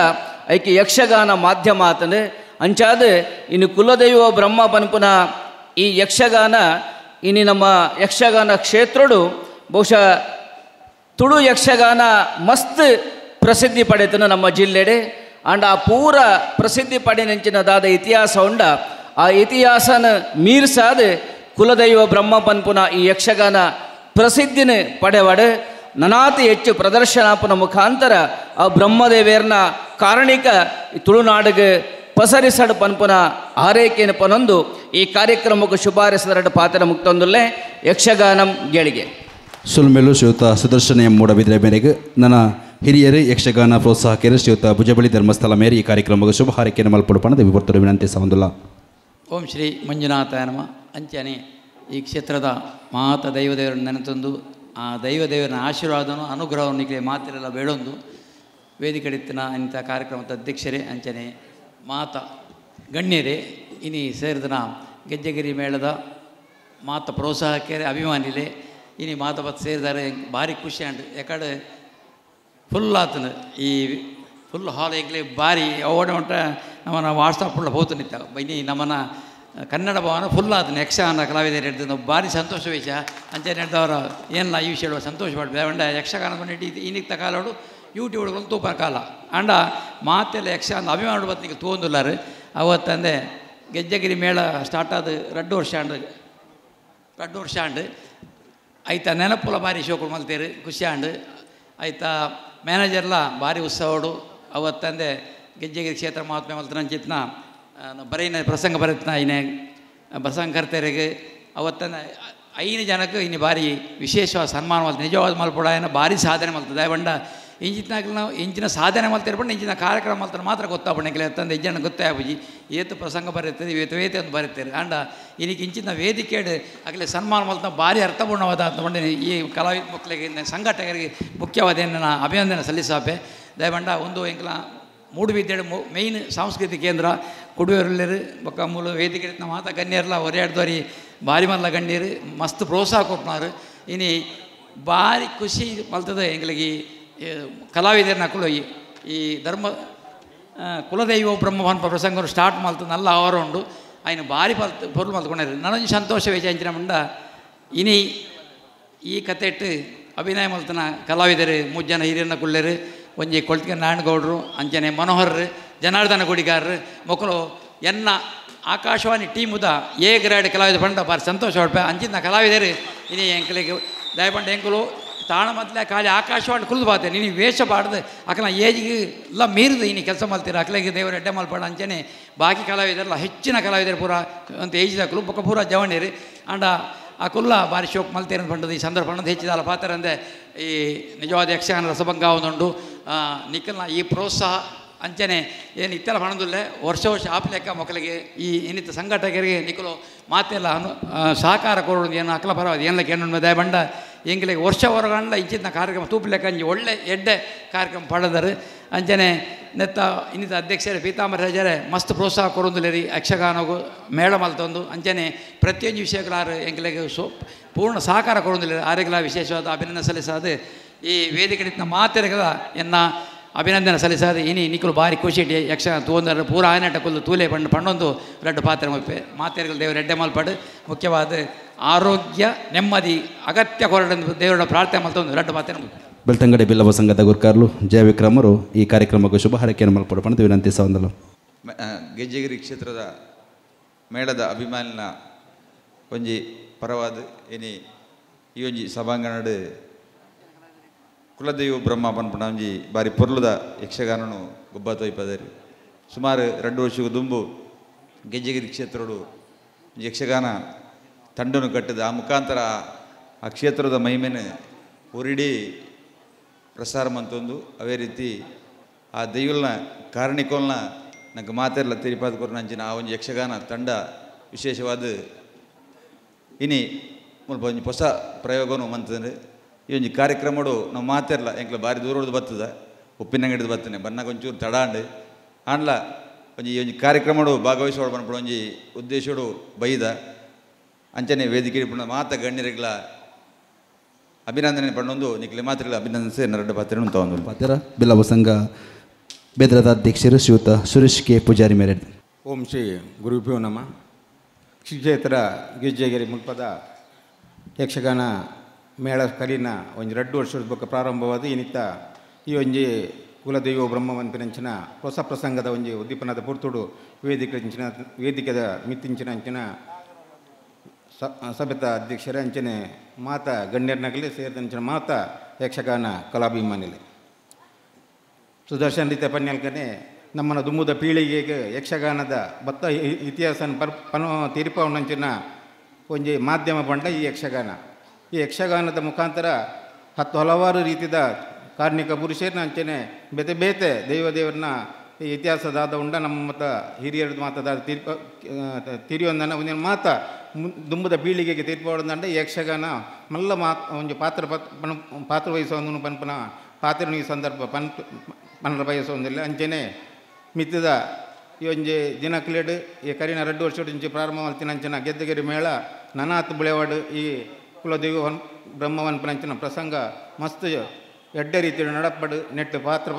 ಐಕೆ ಯಕ್ಷಗಾನ ಮಾಧ್ಯಮ ಆತನು ಅಂಚಾದ ಇನ್ನು ಕುಲದೈವ ಬ್ರಹ್ಮ ಪನ್ಪುನ ಈ ಯಕ್ಷಗಾನ ಇನಿ ನಮ್ಮ ಯಕ್ಷಗಾನ ಕ್ಷೇತ್ರಡು ಬಹುಶಃ ತುಳು ಯಕ್ಷಗಾನ ಮಸ್ತ್ ಪ್ರಸಿದ್ಧಿ ಪಡೆತನು ನಮ್ಮ ಜಿಲ್ಲೆಡೆ. ಅಂಡ್ ಆ ಪೂರ ಪ್ರಸಿದ್ಧಿ ಪಡೆನಂಚಿನ ದಾದ ಇತಿಹಾಸ ಉಂಡ ಆ ಇತಿಹಾಸನ ಮೀರ್ಸಾದ ಕುಲದೈವ ಬ್ರಹ್ಮ ಪನ್ಪುನ ಈ ಯಕ್ಷಗಾನ ಪ್ರಸಿದ್ಧಿನ ಪಡೆವಡು ನನಾತಿ ಹೆಚ್ಚು ಪ್ರದರ್ಶನಾಪನ ಮುಖಾಂತರ ಆ ಬ್ರಹ್ಮದೇವೇರ್ನ ಕಾರಣಿಕ ತುಳುನಾಡಿಗೆ ಪಸರಿಸಡು ಪನ್ಪುನ ಆರೈಕೆಯನ್ನು ಪನೊಂದು ಈ ಕಾರ್ಯಕ್ರಮಕ್ಕೆ ಶುಭಾರಿಸಿದರಡು ಪಾತ್ರ ಮುಕ್ತೊಂದುಲ್ಲೇ ಯಕ್ಷಗಾನಂ ಗೆಳಿಗೆ. ಸುಲ್ಮೇಲು ಶ್ರೀಯುತ ಸುದರ್ಶನ ಎಂ ಮೂಡಬಿದ್ರೆ ಮೇರೆಗೆ ನನ್ನ ಹಿರಿಯರು ಯಕ್ಷಗಾನ ಪ್ರೋತ್ಸಾಹಕರು ಶ್ರೀಯುತ ಭುಜಬಳಿ ಧರ್ಮಸ್ಥಳ ಮೇರೆ ಈ ಕಾರ್ಯಕ್ರಮಕ್ಕೆ ಶುಭ ಹಾರೈಕೆಯನ್ನು ಮಲ್ಪಡುಪಣದ ವಿವರ್ತರು ವಿನಂತಿ ಸವಂದುಲ್ಲ. ಓಂ ಶ್ರೀ ಮಂಜುನಾಥ ನಮ. ಅಂಚನೆ ಈ ಕ್ಷೇತ್ರದ ಮಾತ ದೈವದೇವರನ್ನು ನೆನೆತಂದು ಆ ದೈವದೇವರನ ಆಶೀರ್ವಾದನು ಅನುಗ್ರಹವನ್ನು ಈಗಲೇ ಮಾತಿರಲ್ಲ ಬೇಡೊಂದು ವೇದಿಕೆಡಿತ್ತಿನ ಇಂಥ ಕಾರ್ಯಕ್ರಮದ ಅಧ್ಯಕ್ಷರೇ ಅಂಚನೆ ಮಾತ ಗಣ್ಯರೇ ಇನಿ ಸೇರಿದನ ಗೆಜ್ಜೆಗಿರಿ ಮೇಳದ ಮಾತ ಪ್ರೋತ್ಸಾಹಕರೇ ಅಭಿಮಾನಿಲೇ ಇನಿ ಮಾತ ಬತ್ತು ಸೇರಿದಾರೆ ಭಾರಿ ಖುಷಿ ಅಂಡ್ ಯಾಕಡೆ ಫುಲ್ ಆತನ ಈ ಫುಲ್ ಹಾಲ್ ಈಗಲೇ ಭಾರಿ ಓಡ ಮಟ್ಟ ನಮ್ಮನ್ನ ವಾಟ್ಸಪ್ ಫುಲ್ ಹೋತು ನಿಂತ ಬನ್ನಿ ನಮ್ಮನ್ನ ಕನ್ನಡ ಭವನ ಫುಲ್ ಆತನ ಯಕ್ಷಗಾನ ಕಲಾವಿದರು ಹಿಡಿದು ಭಾರಿ ಸಂತೋಷ ವಿಷಯ ಅಂಚನೆ ಹಿಡಿದವರು ಏನಿಲ್ಲ ಈ ವಿಷಯ ಹೇಳುವ ಸಂತೋಷ ಪಡ್ಬೇಕು. ಯಕ್ಷಗಾನ ಬಂದು ಇನ್ನಿಕ್ತ ಕಾಲೋಡು ಯೂಟ್ಯೂಬ್ಗಳು ತೂಪ ಕಾಲ ಅಂಡ ಮಾತೆಲ್ಲ ಯಕ್ಷಗಾನ ಅಭಿಮಾನ ಬತ್ತಿಗೆ ತೂಂದುಲ್ಲಾರು. ಅವತ್ತಂದೆ ಗೆಜ್ಜೆಗಿರಿ ಮೇಳ ಸ್ಟಾರ್ಟ್ ಆದ 2 ವರ್ಷ ಆಂಡ್ 2 ವರ್ಷ ಆಂಡ್ ಆಯ್ತಾ ನೆನಪುಲ ಭಾರಿ ಶೋಕುಡು ಮಲ್ತೇರು ಖುಷಿ ಆಂಡ್ ಆಯ್ತಾ ಮ್ಯಾನೇಜರ್ಲ ಭಾರಿ ಉತ್ಸವಡು. ಅವತ್ತಂದೆ ಗೆಜ್ಜೆಗಿರಿ ಕ್ಷೇತ್ರ ಮಹಾತ್ಮೆ ಮಲ್ತನಂಚಿತ್ನ ಬರೀನ ಪ್ರಸಂಗ ಬರತ್ನ ಇನೇ ಪ್ರಸಂಗ ಕರ್ತೇರಿಗೆ ಅವತ್ತನ 5 ಜನಕ್ಕೆ ಇನ್ನು ಭಾರಿ ವಿಶೇಷವಾದ ಸನ್ಮಾನ ಮಲ್ತ ನಿಜವಾದ ಮಲ್ಪಡ ಭಾರಿ ಸಾಧನೆ ಮಲ್ತದೆ ಬಂಡ ಇಂಚಿನಾಗಲಿ ನಾವು ಇಂಚಿನ ಸಾಧನೆ ಮಲ್ತಿರ್ಬಂಡು ಇಂಚಿನ ಕಾರ್ಯಕ್ರಮ ಮಲ್ತಾರೆ ಮಾತ್ರ ಗೊತ್ತಾಪಣ್ಣ ತಂದೆ ಇಂಜನ ಗೊತ್ತೇ ಆಬುಜಿ ಏತು ಪ್ರಸಂಗ ಬರೀತಾರೆ ಏತು ವೇತೆ ಅಂತ ಬರೀತಾರೆ ಅಂಡ ಇನ್ನಿಗೆ ಇಂಚಿನ ವೇದಿಕೆ ಆಗಲೇ ಸನ್ಮಾನ ಮಲ್ತ ಭಾರಿ ಅರ್ಥಪೂರ್ಣವಾದ ಅಂತ ಈ ಕಲಾವಿದ ಮಕ್ಕಳಿಗೆ ಸಂಘಟಕರಿಗೆ ಮುಖ್ಯವಾದ ನನ್ನ ಅಭಿನಂದನೆ ಸಲ್ಲಿಸಾಪೆ ದಯಬಂಡ ಒಂದು ಎಂಕ್ಲ ಮೂಡುಬಿದ್ದೇಳು ಮೇಯ್ನ್ ಸಾಂಸ್ಕೃತಿಕ ಕೇಂದ್ರ ಕುಡುವೆರಲ್ಲೇರು ಬೊಕ್ಕ ಮೂಲ ವೇದಿಕೆ ನಮ್ಮ ಮಾತ ಗಣ್ಯರ್ಲ ಒರೆಯಾಡ್ದವ್ರಿ ಭಾರಿ ಮಲ್ಲ ಗಣ್ಯರು ಮಸ್ತ್ ಪ್ರೋತ್ಸಾಹ ಕೊಟ್ಟನಾರು. ಇನಿ ಭಾರಿ ಖುಷಿ ಮಲ್ತದೆ ಎಂಗ್ಲಿಗೆ ಕಲಾವಿದರನ್ನ ಕುಲ ಈ ಧರ್ಮ ಕುಲದೈವ ಬ್ರಹ್ಮವನ್ ಪ್ರಸಂಗರು ಸ್ಟಾರ್ಟ್ ಮಲ್ತು ನಲ್ಲ ಅವರ ಉಂಡು ಆಯ್ನ ಭಾರಿ ಪಲ್ತು ಪೊರ್ಲು ಮಲ್ತ್ಕೊಂಡಾರೆ. ನನೊಂದು ಸಂತೋಷ ವಿಚಾರ ಮುಂಡ ಇನಿ ಈ ಕತೆಟ್ಟು ಅಭಿನಯ ಮಲ್ತನ ಕಲಾವಿದರು 3 ಜನ ಹಿರಿಯರನ್ನ ಕುಳ್ಳೇರು ಒಂಜಿ ಕೊಳ್ತಿಗೆ ನಾರಾಯಣಗೌಡರು ಅಂಚನೆ ಮನೋಹರ್ ಜನಾರ್ದನ ಗುಡಿಗಾರರು ಮಕ್ಕಳು ಎನ್ನ ಆಕಾಶವಾಣಿ ಟೀಮುದ ಎ ಗ್ರೇಡ್ ಕಲಾವಿದ ಪಂಡ ಭಾರಿ ಸಂತೋಷ ಪಡ್ಪೆ ಅಂಚಿನ ಕಲಾವಿದರು ಇನಿ ಎಂಕಲಿಗೆ ದಯಪಂಡ ಎಂಕಲು ತಾಣ ಮೊದಲೇ ಖಾಲಿ ಆಕಾಶವಾಣಿ ಕುಲ್ದು ಬಾತೆ ನೀನು ವೇಷ ಬಾಡ್ದು ಅಕಲ ಏಜಿಗೆ ಎಲ್ಲ ಮೀರಿದು ಇನಿ ಕೆಲಸ ಮಲ್ತೀರ ಅಕಲಿಗೆ ದೇವರು ಎಡ್ಡೆ ಮಲ್ಪಡ ಅಂಚನೆ ಬಾಕಿ ಕಲಾವಿದರಲ್ಲ ಹೆಚ್ಚಿನ ಕಲಾವಿದರು ಪೂರ ಅಂತ ಏಜಿದಾಕಲು ಬೊಕ್ಕ ಪೂರ ಜವಣಿರಿ ಅಂಡ ಆ ಕುಲ್ಲ ಭಾರಿ ಶೋಕ್ ಮಲ್ತೇರ ಪಂಡದು ಈ ಸಂದರ್ಭ ಹೆಚ್ಚಿದಲ್ಲ ಪಾತ್ರ ಅಂದೆ ಈ ನಿಜವಾದ ಯಕ್ಷಗಾನ ರಸಭಂಗ ಒಂದುಂಡು ನಿಖಲ್ನ ಈ ಪ್ರೋತ್ಸಾಹ ಅಂಚನೆ ಏನು ಇತ್ತೆಲ್ಲ ಪಣದುಲ್ಲೆ ವರ್ಷ ವರ್ಷ ಆಪ್ಲೆಕ್ಕ ಮಕ್ಕಳಿಗೆ ಈ ಇನ್ನಿತ ಸಂಘಟಕರಿಗೆ ನಿಖಲು ಮಾತೆಲ್ಲ ಸಹಕಾರ ಕೊಡೋದು ಏನು ಅಕಲ ಪರವಾದ ಏನ್ಲಕ್ಕೆ ಏನು ದಯಬಂಡ ಎಂಗ್ಲಿಗೆ ವರ್ಷ ಹೊರಗಂಡ ಇಂಚಿನ ಕಾರ್ಯಕ್ರಮ ತೂಪ್ಲೆಕ್ಕ ಅಂಜಿ ಒಳ್ಳೆ ಎಡ್ಡೆ ಕಾರ್ಯಕ್ರಮ ಪಡೆದರು ಅಂಚನೆ ನೆತ್ತ ಇನ್ನಿತ ಅಧ್ಯಕ್ಷರೇ ಪೀತಾಂಬರ ರಾಜರೇ ಮಸ್ತ್ ಪ್ರೋತ್ಸಾಹ ಕೊಡೋದಿಲ್ಲ ಯಕ್ಷಗಾನಗೂ ಮೇಳ ಮಲ್ತೊಂದು ಅಂಚನೆ ಪ್ರತಿಯೊಂದು ವಿಷಯಗಳಾರು ಎಂಗ್ಲಿಗೆ ಪೂರ್ಣ ಸಹಕಾರ ಕೊಡೋದಿಲ್ಲ ಆರೆಗಳ ವಿಶೇಷವಾದ ಅಭಿನಂದನೆ ಸಲ್ಲಿಸಾದ ಈ ವೇದಿಕೆ ಮಾತೆರೆಗಳ ಎನ್ನ ಅಭಿನಂದನೆ ಸಲ್ಲಿಸಾದ ಇನಿ ನಿಕುಲು ಬಾರಿ ಖುಷಿ ಯಕ್ಷಗಾನ ತೂಂದರ ಪೂರ ಆಯನಾಟ ಕುಲ್ಲು ತೂಲೆ ಪಂಡು ಪಣ್ಣೊಂದು ರಡ್ಡು ಪಾತ್ರ ಮುಪ್ಪೆ ಮಾತೆರ್ಗಲ್ ದೇವರು ಎಡ್ಡೆ ಮಲ್ಪಾಡು ಮುಖ್ಯವಾದ ಆರೋಗ್ಯ ನೆಮ್ಮದಿ ಅಗತ್ಯ ಕೊರಡು ದೇವರ ಪ್ರಾರ್ಥನೆ ಮಲ್ತೊಂದು ರಡ್ಡು ಪಾತ್ರ ಮುಪ್ಪೆ. ಬೆಳ್ತಂಗಡಿ ಬಿಲ್ಲವ ಸಂಘದ ಗುರ್ಕಾರ್ಲು ಜಯವಿಕ್ರಮರು ಈ ಕಾರ್ಯಕ್ರಮಕ್ಕೆ ಶುಭ ಹಾರೈಕೆಯನ್ನು ಮಲ್ಪಡು ಪಣದು ವಿನಂತಿ ಸವಂದಲು. ಗೆಜ್ಜೆಗಿರಿ ಕ್ಷೇತ್ರದ ಮೇಳದ ಅಭಿಮಾನಿನ ಒಂಜಿ ಪರವಾದ ಇನಿ ಈ ಒಂಜಿ ಸಭಾಂಗಣಡು ಕುಲದೈವ ಬ್ರಹ್ಮ ಪನ್ಪುನ ಒಂಜಿ ಬಾರಿ ಪೊರ್ಲುದ ಯಕ್ಷಗಾನನು ಗೊಬ್ಬ ತೊಯ್ಪದರಿ. ಸುಮಾರು 2 ವರ್ಷಕ್ಕೂ ದುಂಬು ಗೆಜ್ಜೆಗಿರಿ ಕ್ಷೇತ್ರಡು ಯಕ್ಷಗಾನ ತಂಡನು ಕಟ್ಟಿದ ಆ ಮುಖಾಂತರ ಆ ಕ್ಷೇತ್ರದ ಮಹಿಮೆನ ಊರಿಡೀ ಪ್ರಸಾರ ಮಂತೊಂದು ಅವೇ ರೀತಿ ಆ ದೈವಲ್ನ ಕಾರಣಿಕೋಲ್ನ ನಂಗೆ ಮಾತೆಲ್ಲ ತಿರಿಪಾದ ಕೊರ್ನಂಚಿನ ಆ ಒಂದು ಯಕ್ಷಗಾನ ತಂಡ ವಿಶೇಷವಾದ ಇನಿ ಮುಲ್ಪ ಒಂಜಿ ಹೊಸ ಪ್ರಯೋಗನು ಮಂತಂದ್ರೆ ಈ ಒಂಜಿ ಕಾರ್ಯಕ್ರಮಡು ನಾವು ಮಾತೆರ್ಲ ಎಂಕ್ಲ ಭಾರಿ ದೂರದ್ದು ಬರ್ತದ ಉಪ್ಪಿನಂಗಡಿದು ಬರ್ತನೆ ಬನ್ನಾಗ ಒಂಚೂರು ತಡ ಅಂಡು ಆಂಡ್ಲ ಒಂಜಿ ಈ ಒಂಜಿ ಕಾರ್ಯಕ್ರಮಡು ಭಾಗವಹಿಸೋಡು ಪನ್ಪುನ ಒಂಜಿ ಉದ್ದೇಶಡು ಬೈದ ಅಂಚನೆ ವೇದಿಕೆ ಮಾತ ಗಣ್ಯರಿಗಳ ಅಭಿನಂದನೆ ಪಣ್ಣೊಂದು ನಿಕ್ಲೆ ಮಾತ್ರ ಅಭಿನಂದನೆ ನರಡು ಪಾತ್ರ ತಗೊಂಡು ಪಾತ್ರ ಬಿಲ್ಲವ ಸಂಘ ಬೆದ್ರದ ಅಧ್ಯಕ್ಷರು ಶ್ರೀಯುತ ಸುರೇಶ್ ಕೆ ಪೂಜಾರಿ ಮೇರೆ. ಓಂ ಶ್ರೀ ಗುರುಭ್ಯೋ ನಮಃ. ಶ್ರೀ ಕ್ಷೇತ್ರ ಗೆಜ್ಜೆಗಿರಿ ಮುಲ್ಪದ ಯಕ್ಷಗಾನ ಮೇಳ ಕಲಿನ ಒಂಜಿ 2 ವರ್ಷದ ಬೊಕ್ಕ ಪ್ರಾರಂಭವಾದ ಇನಿತ ಈ ಒಂಜಿ ಕುಲದೈವ ಬ್ರಹ್ಮವಂತನಂಚಿನ ಹೊಸ ಪ್ರಸಂಗದ ಒಂಜಿ ಉದ್ದೀಪನದ ಪುರ್ತುಡು ವೇದಿಕೆದ ಮಿತ್ತಿಂಚಿನ ಅಂಚಿನ ಸಭೆತ ಅಧ್ಯಕ್ಷರ ಅಂಚನೆ ಮಾತ ಗಣ್ಯರ್ನಗಲಿ ಸೇರಿದಂಚಿನ ಮಾತ ಯಕ್ಷಗಾನ ಕಲಾಭಿಮಾನಿಲೆ ಸುದರ್ಶನ್ ರೀತಿಯ ಪನ್ಯಲ್ಕನೆ ನಮ್ಮನ ದುಮ್ಮುದ ಪೀಳಿಗೆಗೆ ಯಕ್ಷಗಾನದ ಬತ್ತ ಇತಿಹಾಸನ ಪನೋ ತೀರ್ಪವನಂಚಿನ ಒಂಜಿ ಮಾಧ್ಯಮ ಪಂಡ ಈ ಯಕ್ಷಗಾನ. ಈ ಯಕ್ಷಗಾನದ ಮುಖಾಂತರ 10 ಹಲವಾರು ರೀತಿಯ ಕಾರ್ಮಿಕ ಪುರುಷರನ್ನ ಅಂಚನೆ ಬೇತೆ ಬೇತೆ ದೈವ ದೇವರನ್ನ ಈ ಇತಿಹಾಸದಾದ ಉಂಡ ನಮ್ಮ ಮತ ಹಿರಿಯರದ್ದು ಮಾತದಾದ ತೀರ್ಪ ತೀರಿಯೊಂದನ್ನು ಒಂದಿನ ಮಾತ ದುಂಬುದ ಪೀಳಿಗೆಗೆ ತೀರ್ಪೋದಂಡ ಯಕ್ಷಗಾನ ಮಲ್ಲ ಮಾತ್ ಒಂಜಿ ಪಾತ್ರ ಪಾತ್ರ ವಹಿಸೋದನ್ನು ಪನ್ಪನ ಪಾತ್ರ ಈ ಸಂದರ್ಭ ಪನ್ರ ಬಯಸೋದಿಲ್ಲ. ಅಂಚನೆ ಮಿತ್ತದ ಈ ಒಂಜಿ ದಿನಕ್ಲೇಡು ಈ ಕರಿನ 2 ವರ್ಷ ಇಂಚಿ ಪ್ರಾರಂಭ ಮಲ್ತಿನ ಅಂಚನ ಗೆದ್ದಗೆರಿ ಮೇಳ ನನಾತ್ ಬುಳೆವಾಡು ಈ ಕುಲದೈವ ಬ್ರಹ್ಮವನ್ಪನಂಚಿನ ಪ್ರಸಂಗ ಮಸ್ತ್ ಎಡ್ಡೆ ರೀತಿಯ ನಡಪಡು ನೆಟ್ಟು ಪಾತ್ರ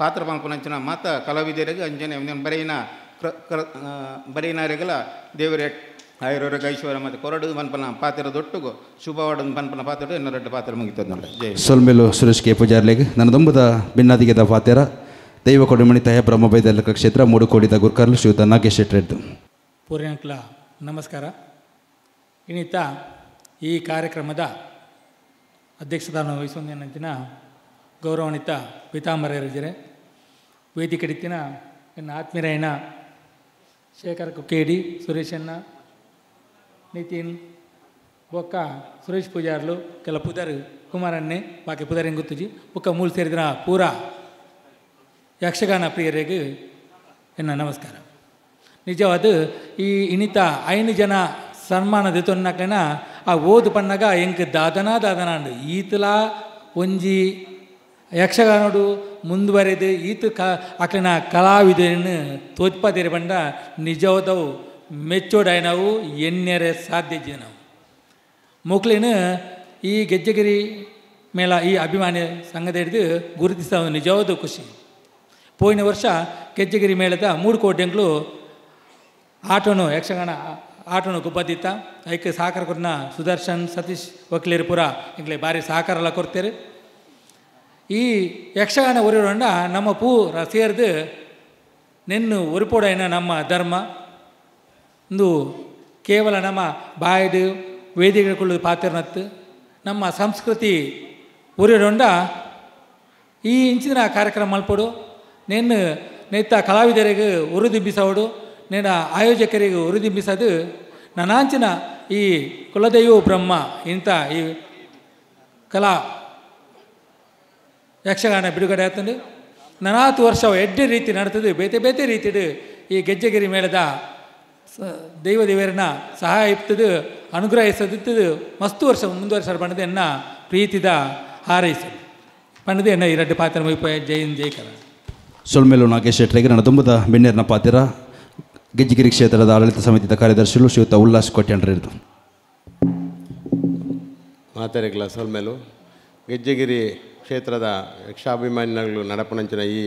ಪಾತ್ರ ಪಂಪನಂಚಿನ ಮಾತ ಕಲಾವಿದರಿಗೆ ಅಂಜನೆ ಬರೆಯಿನ ಬರೆಯಿನಾರಿಗಲ ದೇವರ ಆಯುರ್ವೇಗ ಐಶ್ವರ್ಯ ಮತ್ತು ಕೊರಡು ಮನ್ಪನ ಪಾತ್ರ ದೊಟ್ಟುಗು ಶುಭವಾಡ ಪನ್ಪನ ಪಾತ್ರ ಎನ್ನರೆಡ್ಡು ಪಾತ್ರ ಮುಗಿತದ. ಜೈ ಸೊಲ್ಮೇಲು ಸುರೇಶ್ ಕೆ ಪೂಜಾರ್ಲಿಗ್ ನನ್ನದೊಂಬುದ ಭಿನ್ನಾದಿಗೆದ ಪಾತ್ರ ದೈವ ಕೊಡುಮಣಿ ತಯ ಬ್ರಹ್ಮಬೈದಲ್ಲ ಕ್ಷೇತ್ರ ಮೂಡುಕೋಡಿದ ಗುರ್ಕರ್ಲು ಶ್ರೀಯುತ ನಾಗೇಶ್ ಶೆಟ್ಟರೆಡ್ದು. ಪೂರ್ಯಾಂಕ್ಲ ನಮಸ್ಕಾರ. ಇನ್ನಿತ ಈ ಕಾರ್ಯಕ್ರಮದ ಅಧ್ಯಕ್ಷತಾನ ವಹಿಸುವಂದಿನ ಗೌರವಾನ್ವಿತ ಪೀತಾಂಬರಜಿರೆ ವೇದಿಕೆಡಿತ್ತಿನ ಎನ್ನ ಆತ್ಮೀಯರಾಯಣ ಶೇಖರ್ ಕುಕ್ಕೇಡಿ, ಸುರೇಶಣ್ಣ, ನಿತಿನ್ ಬೊಕ್ಕ, ಸುರೇಶ್ ಪೂಜಾರ್ಲು, ಕೆಲ ಪುದರ್ ಕುಮಾರಣ್ಣೆ, ಬಾಕಿ ಪುದರ್ ಹೆಂಗುತ್ತುಜಿ ಬೊಕ್ಕ ಮೂಲ ಸೇರಿದ ಪೂರಾ ಯಕ್ಷಗಾನ ಪ್ರಿಯರಿಗೆ ಎನ್ನ ನಮಸ್ಕಾರ. ನಿಜವಾದ ಈ ಇನ್ನಿತ 5 ಜನ ಸನ್ಮಾನ ದೆತೊನ್ನಕ್ಲೆನ ಆ ಓದು ಪಣ್ಣಗ ಎಂಕ್ ದಾದನ ದಾದನ ಅಂಡು ಈತಲ ಒಂಜಿ ಯಕ್ಷಗಾನೋಡು ಮುಂದುವರೆದು ಈತ ಕ ಅಕ್ಲೆನ ಕಲಾವಿದರನ್ನು ತೋಜ್ಪಾದಿರ ಬಂಡ ನಿಜವಾದವು ಮೆಚ್ಚೋಡಾಯ್ನವು ಎನ್ನೆರೆ ಸಾಧ್ಯ ನಾವು ಮೋಕ್ಲೇನು ಈ ಗೆಜ್ಜೆಗಿರಿ ಮೇಳ ಈ ಅಭಿಮಾನಿ ಸಂಘದ ಹಿಡಿದು ಗುರುತಿಸ ನಿಜವಾದ ಖುಷಿ. ಪೋಯಿನ ವರ್ಷ ಗೆಜ್ಜೆಗಿರಿ ಮೇಳದ 3 ಕೋಟೆಂಗ್ಳು ಆಟೋನು ಯಕ್ಷಗಾನ ಆಟೋನು ಗುಬ್ಬದಿತ್ತ ಐಕೆ ಸಹಕಾರ ಕೊಡ್ನ ಸುದರ್ಶನ್, ಸತೀಶ್ ವಕೀಲರಿಪುರ ಎಂಗ್ಲೆ ಭಾರಿ ಸಹಕಾರ ಎಲ್ಲ ಕೊಡ್ತೇವೆ. ಈ ಯಕ್ಷಗಾನ ಒರಿಯೋಂಡ ನಮ್ಮ ಪೂರ ಸೇರಿದು ನೆನ್ನು ಒರಿಪೋಡೈನ ನಮ್ಮ ಧರ್ಮ ಇಂದು ಕೇವಲ ನಮ್ಮ ಬಾಯ್ಡು ವೇದಿಕೆಗಳು ಪಾತ್ರನತ್ತು ನಮ್ಮ ಸಂಸ್ಕೃತಿ ಒರಿಯೋಂಡ ಈ ಇಂಚಿನ ಕಾರ್ಯಕ್ರಮ ಮಲ್ಪಡು ನೆನ್ನು ನೇತ ಕಲಾವಿದರಿಗೆ ಉರುದಿಂಬಿಸೋಡು ನೇನ ಆಯೋಜಕರಿಗೆ ಉರುದಿಂಬಿಸೋದು ನನಾಂಚಿನ ಈ ಕುಲದೈವ ಬ್ರಹ್ಮ ಇಂಥ ಈ ಕಲಾ ಯಕ್ಷಗಾನ ಬಿಡುಗಡೆ ಆಗ್ತದೆ. ನನಾತು ವರ್ಷ ಎಡ್ಡೆ ರೀತಿ ನಡ್ತದೆ ಬೇತೆ ಬೇತೆ ರೀತಿಡು ಈ ಗೆಜ್ಜೆಗಿರಿ ಮೇಳದ ದೈವ ದೇವರನ್ನ ಸಹಾಯ ಇರ್ತದೆ ಅನುಗ್ರಹಿಸದಿತ್ತದು ಮಸ್ತು ವರ್ಷ ಮುಂದುವರ್ಷ ಪಂಡದೆ ಎನ್ನ ಪ್ರೀತಿದ ಹಾರೈಸು ಪಂಡದೆ ಎನ್ನ ಈ ರಡ್ಡು ಪಾತ್ರ ಮುಗಿಪ. ಜೈ ಹಿಂದ್, ಜೈ ಕನ್ನಡ. ಸೊಲ್ಮೇಲು ನಾಗೇಶ್ ಶೆಟ್ಟರಿಗೆ ನನ್ನ ತುಂಬದ ಬೆಣ್ಣೆರ್ನ ಪಾತ್ರ ಗೆಜ್ಜಗಿರಿ ಕ್ಷೇತ್ರದ ಆಡಳಿತ ಸಮಿತಿಯ ಕಾರ್ಯದರ್ಶಿಗಳು ಶ್ರೀಯುತ ಉಲ್ಲಾಸ್ ಕೊಟ್ಯಂಡ್ರಿರ್ದು. ಮಾತಾಡಿಗಳ ಸೊಲ್ಮೇಲು ಗೆಜ್ಜೆಗಿರಿ ಕ್ಷೇತ್ರದ ಯಕ್ಷಾಭಿಮಾನಿಗಳು ನಡಪನಂಚಿನ ಈ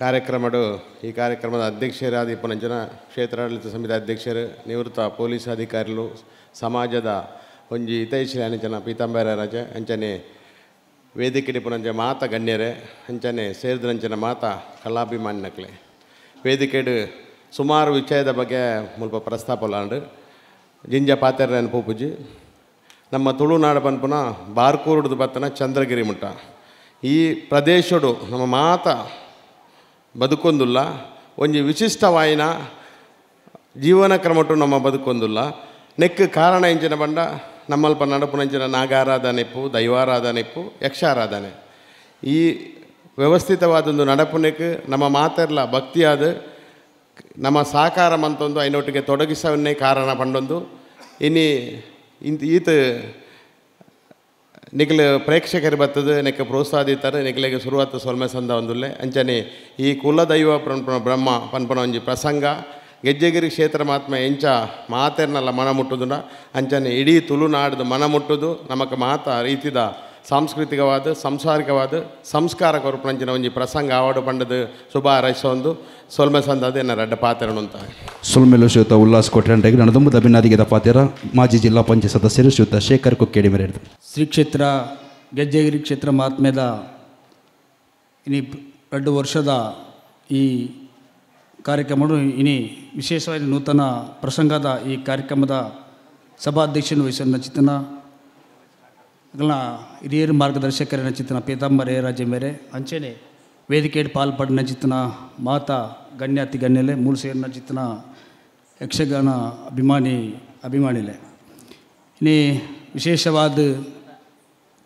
ಕಾರ್ಯಕ್ರಮಡು ಈ ಕಾರ್ಯಕ್ರಮದ ಅಧ್ಯಕ್ಷರಾದ ಇಪ್ಪನಂಚಿನ ಕ್ಷೇತ್ರಾಡಳಿತ ಸಮಿತಿ ಅಧ್ಯಕ್ಷರು, ನಿವೃತ್ತ ಪೊಲೀಸ್ ಅಧಿಕಾರಿಗಳು, ಸಮಾಜದ ಒಂಜಿ ಹಿತೈಷಿ ಅಂಚನ ಪೀತಾಂಬರ ರಾಜ ಅಂಚನೆ ವೇದಿಕೆ ಪುನಂಚ ಮಾತ ಗಣ್ಯರೇ ಅಂಚನೆ ಸೇರಿದಂಚಿನ ಮಾತ ಕಲಾಭಿಮಾನಿನಕ್ಲೆ ವೇದಿಕೆಡು ಸುಮಾರು ವಿಷಯದ ಬಗ್ಗೆ ಮುಲ್ಪ ಪ್ರಸ್ತಾಪಲಾಂಡು ಜಿಂಜ ಪಾತೆರನ ಪೂಪುಜಿ ನಮ್ಮ ತುಳುನಾಡು ಪನ್ಪುನ ಬಾರ್ಕೂರುಡು ಬತ್ತನ ಚಂದ್ರಗಿರಿ ಮುಟ್ಟ ಈ ಪ್ರದೇಶಡು ನಮ್ಮ ಮಾತ ಬದುಕೊಂದುಲ್ಲ ಒಂಜಿ ವಿಶಿಷ್ಟವಾಯಿನ ಜೀವನ ಕ್ರಮಟು ನಮ್ಮ ಬದುಕೊಂದುಲ್ಲ ನೆಕ್ ಕಾರಣ ಎಂಚಿನ ಬಂಡ ನಮ್ಮಲ್ಪ ನಡಪುನಂಚಿನ ನಾಗಾರಾಧನೆ ಇಪ್ಪು, ದೈವಾರಾಧನೆ ಇಪ್ಪು, ಯಕ್ಷಾರಾಧನೆ ಈ ವ್ಯವಸ್ಥಿತವಾದೊಂದು ನಡಪುನೆಕ್ ನಮ್ಮ ಮಾತೆರ್ಲ ಭಕ್ತಿಯಾದ ನಮ್ಮ ಸಾಕಾರ ಮಂತೊಂದು ಐನೊಟ್ಟಿಗೆ ತೊಡಗಿಸವನ್ನೇ ಕಾರಣ ಪಂಡೊಂದು ಇನಿ ಇಂತ ಈತ ನಿಖಲು ಪ್ರೇಕ್ಷಕರು ಬರ್ತದೆ ನೆಕ್ಕ ಪ್ರೋತ್ಸಾಹಿತಾರೆ ನಿಖಲಿಗೆ ಶುರುವಾತ ಸೊಲ್ಮೆ ಸಂದ ಒಂದುಲ್ಲೆ ಅಂಚನೆ ಈ ಕುಲದೈವ ಪನ್ಪುನ ಬ್ರಹ್ಮ ಪನ್ಪುನ ಒಂಜಿ ಪ್ರಸಂಗ ಗೆಜ್ಜೆಗಿರಿ ಕ್ಷೇತ್ರ ಮಹಾತ್ಮ ಎಂಚ ಮಾತೆರ್ನಲ್ಲ ಮನ ಮುಟ್ಟುದುಂಡ ಅಂಚನೆ ಇಡೀ ತುಳುನಾಡ್ದು ಮನ ಮುಟ್ಟುದು ನಮಕ್ ಮಾತ ರೀತಿದ ಸಾಂಸ್ಕೃತಿಕವಾದ ಸಂಸಾರಿಕವಾದ ಸಂಸ್ಕಾರ ಕೊರಪುನಂಚಿನ ಒಂಜಿ ಪ್ರಸಂಗ ಆವಾಡು ಪಂಡದು ಶುಭ ಹಾರೈಸೊಂದು ಸೊಲ್ಮೆ ಸಂದಾದ ಎನ್ನ ರಡ್ಡ ಪಾತೆರನು ಅಂತ ಸೊಲ್ಮೆಲು ಶ್ರೀಯುತ ಉಲ್ಲಾಸ್ ಕೊಟ್ರಂಟೆಗೆ ನಡೆದುಂಬುದ ಅಭಿನಾದಿಗೆ ಪಾತೆರ ಮಾಜಿ ಜಿಲ್ಲಾ ಪಂಚಾಯತ್ ಸದಸ್ಯರು ಶ್ರೀಯುತ ಶೇಖರ್ ಕುಕ್ಕೇಡಿ ಮೇರೆ. ಶ್ರೀ ಕ್ಷೇತ್ರ ಗೆಜ್ಜೆಗಿರಿ ಕ್ಷೇತ್ರ ಮಹಾತ್ಮ್ಯದ ಇನಿ 2 ವರ್ಷದ ಈ ಕಾರ್ಯಕ್ರಮವು ಇನಿ ವಿಶೇಷವಾಗಿ ನೂತನ ಪ್ರಸಂಗದ ಈ ಕಾರ್ಯಕ್ರಮದ ಸಭಾಧ್ಯಕ್ಷನ ವಹಿಸಿದ ಚಿತ್ತನ ಅಗಲ ಹಿರಿಯರು ಮಾರ್ಗದರ್ಶಕರನ್ನ ಚಿತ್ತನ ಪೀತಾಂಬರ ರಾಜ ಮೇರೆ ಅಂಚೆನೆ ವೇದಿಕೆ ಪಾಲ್ಪಡಿನ ಚಿತ್ತನ ಮಾತಾ ಗಣ್ಯಾತಿ ಗಣ್ಯಲೆ ಮೂಲ ಸೇರಿನ ಚಿತ್ತನ ಯಕ್ಷಗಾನ ಅಭಿಮಾನಿಲೆ ಇನಿ ವಿಶೇಷವಾದ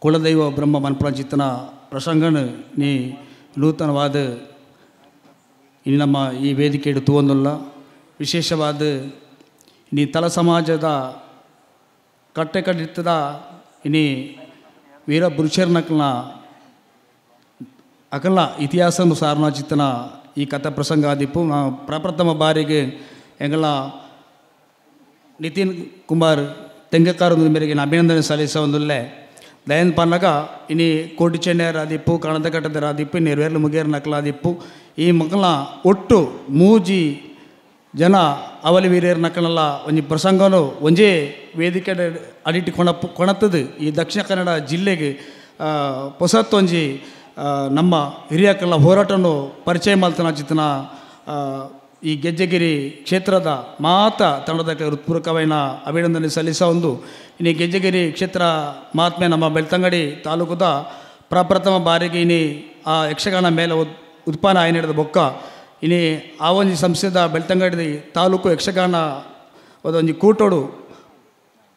ಕುಲದೈವ ಬ್ರಹ್ಮ ಮನ್ಪುನ ಚಿತ್ತನ ಪ್ರಸಂಗನ ನೀ ನೂತನವಾದ ಇನ್ನು ನಮ್ಮ ಈ ವೇದಿಕೆ ತೂವೊಂದುಲ್ಲ ವಿಶೇಷವಾದ ಇನಿ ತಲ ಸಮಾಜದ ಕಟ್ಟೆ ಕಟ್ಟಿರ್ತದ ಇನಿ ವೀರ ಪುರುಷರ್ನಕಲ್ನ ಅಕಲ್ನ ಇತಿಹಾಸನು ಸಾರನ ಚಿತ್ತನ ಈ ಕಥಾ ಪ್ರಸಂಗ ಆದಿಪ್ಪು ಪ್ರಪ್ರಥಮ ಬಾರಿಗೆ ಎಂಗಳ ನಿತಿನ್ ಕುಮಾರ್ ತೆಂಗಕಾರ ಮೇರೆಗೆ ಅಭಿನಂದನೆ ಸಲ್ಲಿಸ ಒಂದುಲ್ಲೆ ದಯನ್ ಪನ್ನಗ ಇನಿ ಕೋಟಿ ಚೆನ್ನೈಯರ ಆದಿಪ್ಪು ಕಣದಘಟ್ಟದರ ಆದಿಪ್ಪು ನೆರವೇರ್ಲು ಮುಗೇರ್ ನಕಲಾದಿಪ್ಪು ಈ ಮಕ್ಕಳ ಒಟ್ಟು 3 ಜನ ಅವಲಿ ವೀರ್ಯರ ನಕಲಲ್ಲ ಒಂಜಿ ಪ್ರಸಂಗನು ಒಂಜೇ ವೇದಿಕೆ ಅಡಿಟ್ಟು ಕೊಣತದು ಈ ದಕ್ಷಿಣ ಕನ್ನಡ ಜಿಲ್ಲೆಗೆ ಹೊಸತ್ತೊಂಜಿ ನಮ್ಮ ಹಿರಿಯಕಲ್ಲ ಹೋರಾಟವನ್ನು ಪರಿಚಯ ಮಲ್ತನ ಚಿತ್ತನ ಈ ಗೆಜ್ಜೆಗಿರಿ ಕ್ಷೇತ್ರದ ಮಾತ ತಂಡದ ಹೃತ್ಪೂರ್ವಕವಾದ ಅಭಿನಂದನೆ ಸಲ್ಲಿಸ ಒಂದು ಇನ್ನು ಗೆಜ್ಜೆಗಿರಿ ಕ್ಷೇತ್ರ ಮಹಾತ್ಮೆ ನಮ್ಮ ಬೆಳ್ತಂಗಡಿ ತಾಲೂಕುದ ಪ್ರಪ್ರಥಮ ಬಾರಿಗೆ ಇನಿ ಆ ಯಕ್ಷಗಾನ ಮೇಲೆ ಉತ್ಪನ್ನ ಆಯ ನಡೆದ ಬೊಕ್ಕ ಇನಿ ಆ ಒಂಜಿ ಸಂಸ್ಥೆದ ಬೆಳ್ತಂಗಡಿ ತಾಲೂಕು ಯಕ್ಷಗಾನ ಒಂಜಿ ಕೂಟೋಡು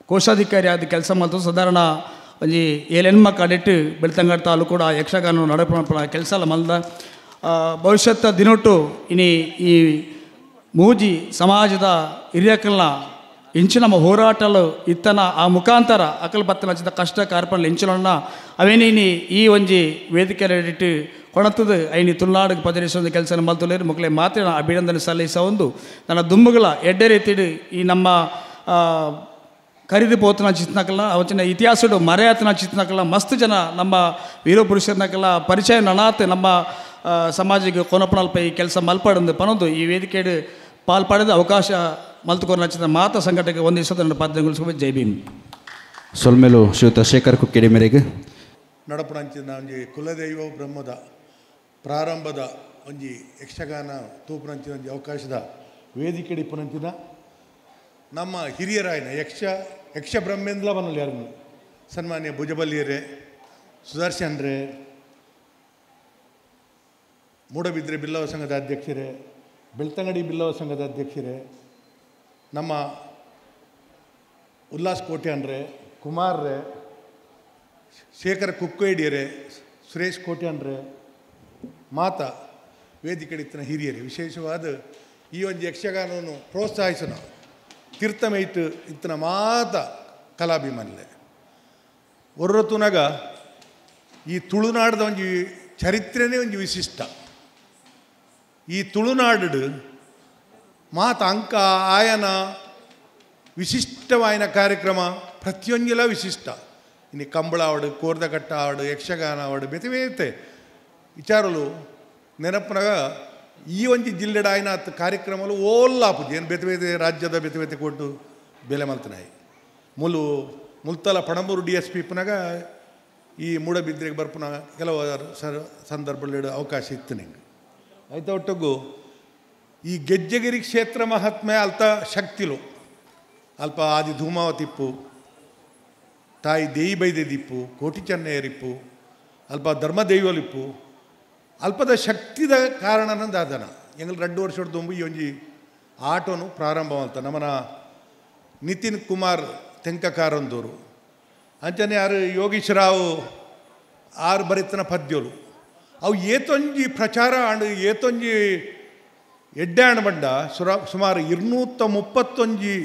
ಕೋಶಾಧಿಕಾರಿ ಆದ ಕೆಲಸ ಮಾಡ್ತು ಸಾಧಾರಣ ಒಂಜಿ ಏಳೆಣ್ಮ ಕಡೆಟ್ಟು ಬೆಳ್ತಂಗಡಿ ತಾಲೂಕು ಆ ಯಕ್ಷಗಾನ ನಡಪುನ ಕೆಲಸ ಎಲ್ಲ ಮಲ್ದ ಭವಿಷ್ಯತ್ತ ದಿನೊಟ್ಟು ಇನಿ ಈ ಮೂಜಿ ಸಮಾಜದ ಹಿರಿಯಕಲ್ನ ಇಂಚು ನಮ್ಮ ಹೋರಾಟಲು ಇತ್ತನ ಆ ಮುಖಾಂತರ ಅಕಲ್ ಬತ್ತನ ಹಚ್ಚಿದ ಕಷ್ಟ ಕಾರ್ಪಣ್ಯ ಇಂಚುಲನ್ನ ಅವೇನೇನಿ ಈ ಒಂಜಿ ವೇದಿಕೆ ಕೊಣತದು ಐನಿ ತುಳುನಾಡಿಗೆ ಪದರಿಸೋ ಕೆಲಸ ಮಲ್ತುಲೇರು ಮಕ್ಕಳೇ ಮಾತ್ರ ಅಭಿನಂದನೆ ಸಲ್ಲಿಸ ಒಂದು ನನ್ನ ದುಂಬುಗಳ ಎಡ್ಡೆ ರೀತಿಡು ಈ ನಮ್ಮ ಕರಿದು ಪೋತನ ಚಿತ್ನಕಲ್ಲ ಅವಚಿನ ಇತಿಹಾಸಡು ಮರೆಯಾತನ ಚಿತ್ನಕಲ್ಲ ಮಸ್ತ್ ಜನ ನಮ್ಮ ವೀರಪುರುಷರನಕಲ್ಲ ಪರಿಚಯ ನನಾತ್ ನಮ್ಮ ಸಮಾಜಕ್ಕೆ ಕೊನಪನಲ್ಪ ಈ ಕೆಲಸ ಮಲ್ಪಡಂದು ಪನೊಂದು ಈ ವೇದಿಕೆಡು ಪಾಲ್ಪಡೆದ ಅವಕಾಶ ಮಲ್ತುಕೊರ್ನ ಚಿತ್ರ ಮಾತಾ ಸಂಘಟಕ್ಕೆ ಒಂದಿಸದ ಪಾತ್ರಗೊಳಿಸಬೇಕು. ಜೈ ಭೀಮ್. ಸೊಲ್ಮೇಲು ಶ್ರೀಯುತ ಶೇಖರ್ ಕುಕ್ಕೇಡಿ ಮೇರೆಗೆ ನಡಪುಣಂಚಿನ ಒಂಜಿ ಕುಲದೈವ ಬ್ರಹ್ಮದ ಪ್ರಾರಂಭದ ಒಂಜಿ ಯಕ್ಷಗಾನ ತೂಪುನಂಚಿನ ಒಂಜಿ ಅವಕಾಶದ ವೇದಿಕೆ ಇಪ್ಪುನಂಚಿನ ನಮ್ಮ ಹಿರಿಯರಾಯನ ಯಕ್ಷ ಯಕ್ಷ ಬ್ರಹ್ಮೇಂದ್ರ ಬನ್ನಲು ಯಾರು ಸನ್ಮಾನ್ಯ ಭುಜಬಲಿಯರೇ, ಸುದರ್ಶನ್ರೇ, ಮೂಡಬಿದ್ರೆ ಬಿಲ್ಲವ ಸಂಘದ ಅಧ್ಯಕ್ಷರೇ, ಬೆಳ್ತಂಗಡಿ ಬಿಲ್ಲವ ಸಂಘದ ಅಧ್ಯಕ್ಷರೇ, ನಮ್ಮ ಉಲ್ಲಾಸ್ ಕೋಟ್ಯಾನ್ರೇ, ಕುಮಾರ್ರೇ, ಶೇಖರ್ ಕುಕ್ಕೇಡಿಯರೇ, ಸುರೇಶ್ ಕೋಟ್ಯಾನ್ರೇ, ಮಾತಾ ವೇದಿಕೆಡಿತ್ತನ ಹಿರಿಯರೇ, ವಿಶೇಷವಾದ ಈ ಒಂದು ಯಕ್ಷಗಾನವನ್ನು ಪ್ರೋತ್ಸಾಹಿಸೋಣ ತೀರ್ಥಮೈತು ಇತ್ತನ ಮಾತ ಕಲಾಭಿಮಾನಿಲೆ ಒರ್ರತುನಗ ಈ ತುಳುನಾಡದ ಒಂಜಿ ಚರಿತ್ರೆನೇ ಒಂಜಿ ವಿಶಿಷ್ಟ. ಈ ತುಳುನಾಡು ಮಾತ ಅಂಕ ಆಯನ ವಿಶಿಷ್ಟವಾಯಿನ ಕಾರ್ಯಕ್ರಮ ಪ್ರತಿಯೊಂಜಿಲ ವಿಶಿಷ್ಟ. ಇನ್ನು ಕಂಬಳ ಆವಡು ಕೋರ್ದಕಟ್ಟ ಆವಡು ಯಕ್ಷಗಾನ ಆವಡು ಬೇತೆ ಬೇತೆ ವಿಚಾರಲು ನೆನಪನಾಗ ಈ ಒಂಜಿ ಜಿಲ್ಲೆಡ ಆಯ್ನಾತ್ ಕಾರ್ಯಕ್ರಮಲು ಓಲ್ಲಾಪುಜಿ ಏನು ಬೇತೆ ಬೇತೆ ರಾಜ್ಯದ ಬೇತೆ ಬೇತೆ ಕೊಟ್ಟು ಬೆಲೆ ಮಲ್ತನಾಯಿ ಮುಲು ಮುಲ್ತಲ ಪಣಂಬೂರು D S P ಪುನಗ ಈ ಮೂಡಬಿದ್ರೆಗೆ ಬರ್ಪುನ ಕೆಲವು ಸಂದರ್ಭದಲ್ಲಿ ಅವಕಾಶ ಇತ್ತು ನಿಂಗೆ ಆಯ್ತಾ. ಒಟ್ಟಗೂ ಈ ಗೆಜ್ಜೆಗಿರಿ ಕ್ಷೇತ್ರ ಮಹಾತ್ಮೆ ಅಲ್ತ ಶಕ್ತಿಲು ಅಲ್ಪ ಆದಿ ಧೂಮಾವತಿಪ್ಪು ತಾಯಿ ದೇಯಿ ಬೈದೆದಿಪ್ಪು ಕೋಟಿ ಚೆನ್ನಯ್ಯರಿಪ್ಪು ಅಲ್ಪ ಧರ್ಮದೈವಲಿಪ್ಪು ಅಲ್ಪದ ಶಕ್ತಿದ ಕಾರಣನಂದಾದನ ಎಂಗಲ್ 2 ವರ್ಷದ ದುಂಬು ಈ ಒಂಜಿ ಆಟೋನು ಪ್ರಾರಂಭ ಅಂತ ನಮ್ಮನ ನಿತಿನ್ ಕುಮಾರ್ ತೆಂಕಕಾರಂದೂರು ಅಂಚನೆ ಯಾರು ಯೋಗೀಶ್ ರಾವ್ ಆರು ಬರಿತನ ಪದ್ಯಲು ಅವು ಏತೊಂಜಿ ಪ್ರಚಾರ ಆಂಡ್ ಏತೊಂಜಿ ಎಡ್ಡೆ ಆಂಡ್ ಬಂಡ ಸುಮಾರು 231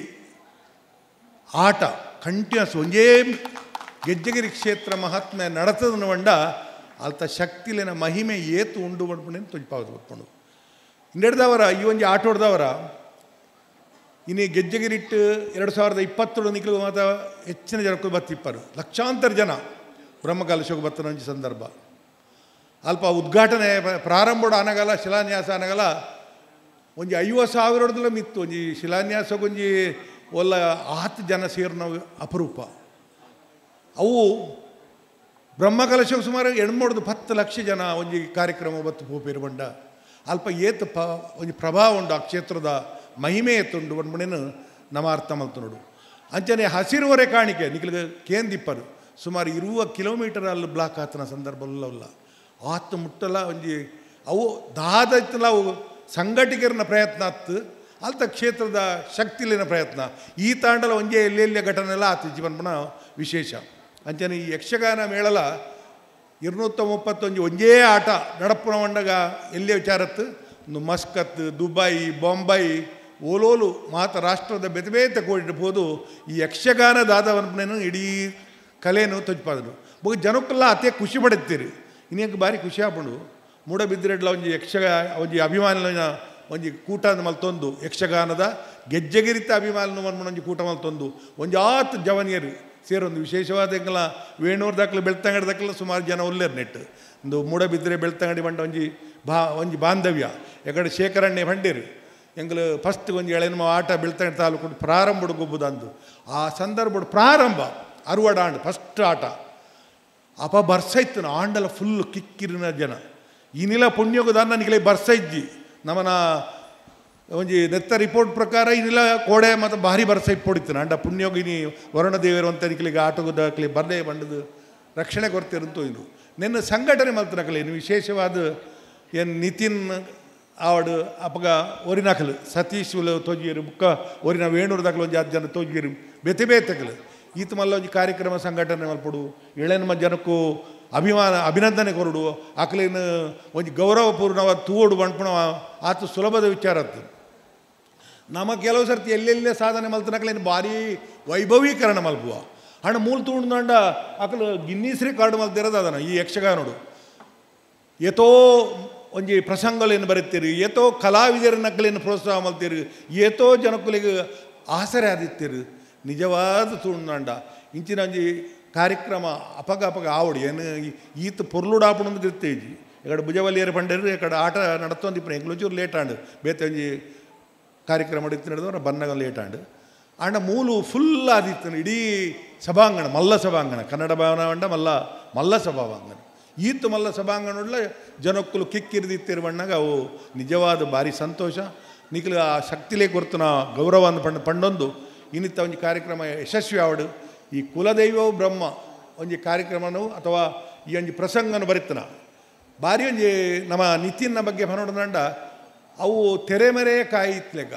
ಆಟ ಕಂಟಿನ್ಯೂಸ್ ಒಂಜೇ ಗೆಜ್ಜೆಗಿರಿ ಕ್ಷೇತ್ರ ಮಹಾತ್ಮೆ ನಡತದನ್ನು ಬಂಡ ಅಲ್ತ ಶಕ್ತಿಲಿನ ಮಹಿಮೆ ಏತು ಉಂಡು ಬಂಡ್ಪುಂಡು ತೊಂಜಿಪಾವದು ಬರ್ಪುಂಡು. ಇನ್ನೆಡ್ದವರ ಈ ಒಂಜಿ ಆಟ ಹೊಡೆದವರ ಇನ್ನು ಗೆಜ್ಜೆಗಿರಿಟ್ಟು 2020 ನಿಕ್ಲು ಮಾತ ಹೆಚ್ಚಿನ ಜನಕ್ಕೂ ಬತ್ತಿಪ್ಪರು ಲಕ್ಷಾಂತರ ಜನ ಬ್ರಹ್ಮಕಲಶಕ್ಕೆ ಬತ್ತನ ಒಂಜಿ ಸಂದರ್ಭ ಅಲ್ಪ ಉದ್ಘಾಟನೆ ಪ್ರಾರಂಭ ಅನಗಲ ಶಿಲಾನ್ಯಾಸ ಅನಗಲ ಒಂಜಿ 50,000 ಮಿತ್ತು ಒಂಜಿ ಶಿಲಾನ್ಯಾಸಕ್ಕೊಂಜಿ ಒಲ್ಲ 10 ಜನ ಸೇರಿನ ಅಪರೂಪ. ಅವು ಬ್ರಹ್ಮಕಲಶಕ್ಕೆ ಸುಮಾರು 8-10 ಲಕ್ಷ ಜನ ಒಂಜಿ ಕಾರ್ಯಕ್ರಮ ಬತ್ತು ಪೋಪೇರು ಬಂಡ ಅಲ್ಪ ಏತು ಪ ಒಂಜಿ ಪ್ರಭಾವ ಉಂಡು ಆ ಕ್ಷೇತ್ರದ ಮಹಿಮೆ ಎತ್ತುಂಡು ಬಂಡ್ಮಣೇನು ನಮ್ಮ ಅರ್ಥ ಮಲ್ತು ನೋಡು. ಅಂಚನೆ ಹಸಿರುವರೆ ಕಾಣಿಕೆ ನಿಕ್ಲಿಗೆ ಕೇಂದಿಪ್ಪರು ಸುಮಾರು 20 ಕಿಲೋಮೀಟರ್ ಅಲ್ಲಿ ಬ್ಲಾಕ್ ಆತನ ಸಂದರ್ಭಲ್ಲ ಆತು ಮುಟ್ಟಲ ಒಂಜಿ ಅವು ದಾದ ಇತ್ತಲ್ಲ ಅವು ಸಂಘಟಕರನ್ನ ಪ್ರಯತ್ನ ಆತ್ತು ಅಲ್ತ ಕ್ಷೇತ್ರದ ಶಕ್ತಿಲಿನ ಪ್ರಯತ್ನ ಈ ತಾಂಡಲ ಒಂಜೇ ಎಲ್ಲೆಲ್ಲಿಯ ಘಟನೆ ಎಲ್ಲ ಆತು ಜೀವನ ವಿಶೇಷ. ಅಂಚನೆ ಈ ಯಕ್ಷಗಾನ ಮೇಳಲ 231 ಒಂಜೇ ಆಟ ನಡಪುನ ಮಂಡಗ ಎಲ್ಲಿಯ ವಿಚಾರತ್ತು ಒಂದು ಮಸ್ಕತ್ ದುಬೈ ಬಾಂಬೈ ಓಲೋಲು ಮಾತ ರಾಷ್ಟ್ರದ ಬೇತೆ ಬೇತೆ ಕೋಡಿಡ್ಬೋದು ಈ ಯಕ್ಷಗಾನ ದಾದವನ್ನೇನು ಇಡೀ ಕಲೆಯನ್ನು ತೊಜ್ಪಾದರು ಬಗ್ ಜನಕ್ಕೆಲ್ಲ ಅತೇ ಖುಷಿ ಪಡುತ್ತೀರಿ. ಇನ್ನೇಕೆ ಭಾರಿ ಖುಷಿ ಆಪುಂಡು ಮೂಡಬಿದ್ರೆಡ್ಲ ಒಂಜಿ ಒಂಜಿ ಅಭಿಮಾನಿನ ಒಂಜಿ ಕೂಟ ಮಲ್ತೊಂದು ಯಕ್ಷಗಾನದ ಗೆಜ್ಜೆಗಿರಿತ ಅಭಿಮಾನಿನ ಒಂಜಿ ಕೂಟ ಮಲ್ತೊಂದು ಒಂಜಿ ಆತ್ ಜವನಿಯರು ಸೇರೊಂದು ವಿಶೇಷವಾದ ಎಂಕಲ ವೇಣೂರು ದಾಖಲೆ ಬೆಳ್ತಂಗಡಿ ದಾಖಲೆ ಸುಮಾರು ಜನ ಒಲ್ಲೇರು ನೆಟ್ಟು ಒಂದು ಮೂಡಬಿದ್ರೆ ಬೆಳ್ತಂಗಡಿ ಬಂಡ ಒಂಜಿ ಒಂಜಿ ಬಾಂಧವ್ಯ ಯಾಕಡೆ ಶೇಖರಣೆ ಬಂಡೇರು ಎಂಗಲು ಫಸ್ಟ್ ಒಂಜಿ ಎಳೆನ ಆಟ ಬೆಳ್ತಂಗಡಿ ತಾಲೂಕು ಪ್ರಾರಂಭ ಗೊಬ್ಬುದಂದು ಆ ಸಂದರ್ಭ ಪ್ರಾರಂಭ ಅರುವಡ ಆಂಡ್ ಫಸ್ಟ್ ಆಟ ಅಪ ಬರ್ಸ ಇತ್ತು ಆಂಡಲ ಫುಲ್ ಕಿಕ್ಕಿರಿನ ಜನ ಇನ್ನಿಲ್ಲ ಪುಣ್ಯೋಗದ ನನಗೆ ಬರ್ಸ ಇಜ್ಜಿ ನಮ್ಮನ ಒಂಜಿ ನೆತ್ತ ರಿಪೋರ್ಟ್ ಪ್ರಕಾರ ಇನ್ನಿಲ್ಲ ಕೋಡೆ ಮತ್ತು ಭಾರಿ ಬರ್ಸ ಇಪ್ಪೊಡಿತ್ತು ಅಂಡ ಪುಣ್ಯೋಗಿನಿ ವರುಣ ದೇವರು ಅಂತ ನಿಕ್ಲಿಗೆ ಆಟೋದಾಕ್ಲಿ ಬರಲೇ ಬಂಡದು ರಕ್ಷಣೆ ಕೊಡ್ತಿರಂತೂ ಇದು ನಿನ್ನ ಸಂಘಟನೆ ಮಲ್ತನಕಲಿ ಏನು ವಿಶೇಷವಾದ ಏನು ನಿತಿನ್ ಆವಡು ಅಪಗ ಒರಿನಕಲು ಸತೀಶ್ ತೋಜಿಯರು ಬುಕ್ಕ ಒರಿನ ವೇಣೂರು ದಾಖಲು ಒಂಜಿ 10 ಜನ ತೋಜಿಯರು ಬೇತೆ ಬೇತೆಕಲು ಈತ ಮಲ್ಲ ಒಂಜಿ ಕಾರ್ಯಕ್ರಮ ಸಂಘಟನೆ ಮಲ್ಪಡು ಎಳೆನ ಜನಕ್ಕೂ ಅಭಿಮಾನ ಅಭಿನಂದನೆ ಕೊರಡು ಆಕಲೇನು ಒಂಜಿ ಗೌರವಪೂರ್ಣವಾದ ತೂವೋಡು ಬಂಡ್ಪುಣ ಆತು ಸುಲಭದ ವಿಚಾರ ಆತು. ನಮ್ಮ ಕೆಲವು ಸರ್ತಿ ಎಲ್ಲೆಲ್ಲೇ ಸಾಧನೆ ಮಲ್ತನಕಲೇನು ಭಾರಿ ವೈಭವೀಕರಣ ಮಲ್ಪುವ ಹಣ ಮೂಲ ತೂಂಡ ಅಕಲು ಗಿನ್ನೀಸ್ ರೆಕಾರ್ಡ್ ಮಲ್ತಿರೋದು ಅದನ್ನು ಈ ಯಕ್ಷಗಾನೋಡು ಏತೋ ಒಂಜಿ ಪ್ರಸಂಗಗಳೇನು ಬರೀತೀರಿ ಏತೋ ಕಲಾವಿದರ ನಕಲೇನು ಪ್ರೋತ್ಸಾಹ ಮಲ್ತೀರಿ ಏತೋ ಜನಕ್ಕಲಿಗೆ ಆಸರೆ ಆದಿತ್ತೀರಿ ನಿಜವಾದ ತೂಂಡ ಇಂಚಿನ ಒಂಜಿ ಕಾರ್ಯಕ್ರಮ ಅಪಗ ಅಪಗ ಆವಡಿ ಏನು ಈತ ಪೊರ್ಲುಡಾಪುಣಂದು ಗಿರ್ತೇಜಿ ಎಕಡೆ ಭುಜವಲಿಯರು ಪಂಡರು ಎಕಡೆ ಆಟ ನಡತ್ತೊಂದು ಇಪ್ಪು ಎಂಗ್ಲೊಂಚೂರು ಲೇಟ್ ಆಂಡ್ ಬೇತೆ ಒಂಜಿ ಕಾರ್ಯಕ್ರಮ ನಡೆದವ್ರ ಬನ್ನಗ ಲೇಟ್ ಆಂಡ್ ಆಂಡ ಮೂಲು ಫುಲ್ ಆದಿತ್ತು ಇಡೀ ಸಭಾಂಗಣ ಮಲ್ಲ ಸಭಾಂಗಣ ಕನ್ನಡ ಭವನ ಅಂಡ ಮಲ್ಲ ಮಲ್ಲ ಸಭಾಂಗಣ ಈತು ಮಲ್ಲ ಸಭಾಂಗಣ ಜನಕ್ಕಲು ಕಿಕ್ಕಿರಿದಿತ್ತಿರು ಬಣ್ಣಾಗ ಅವು ನಿಜವಾದ ಭಾರಿ ಸಂತೋಷ ನಿಕ್ಲು ಆ ಶಕ್ತಿಲೇ ಗುರ್ತನ ಗೌರವ ಅಂದ್ ಪಂಡ ಪಂಡೊಂದು ಇನ್ನಿತ್ತ ಒಂಜಿ ಕಾರ್ಯಕ್ರಮ ಯಶಸ್ವಿ ಆವಡು ಈ ಕುಲದೈವವು ಬ್ರಹ್ಮ ಒಂಜಿ ಕಾರ್ಯಕ್ರಮನು ಅಥವಾ ಈ ಒಂಜಿ ಪ್ರಸಂಗನು ಬರಿತನ ಭಾರಿ ಒಂಜಿ ನಮ್ಮ ನಿತಿನ್ನ ಬಗ್ಗೆ ಪನೋಡಂಡ ಅವು ತೆರೆಮರೆ ಕಾಯಿ ಇತ್ಲೆಗ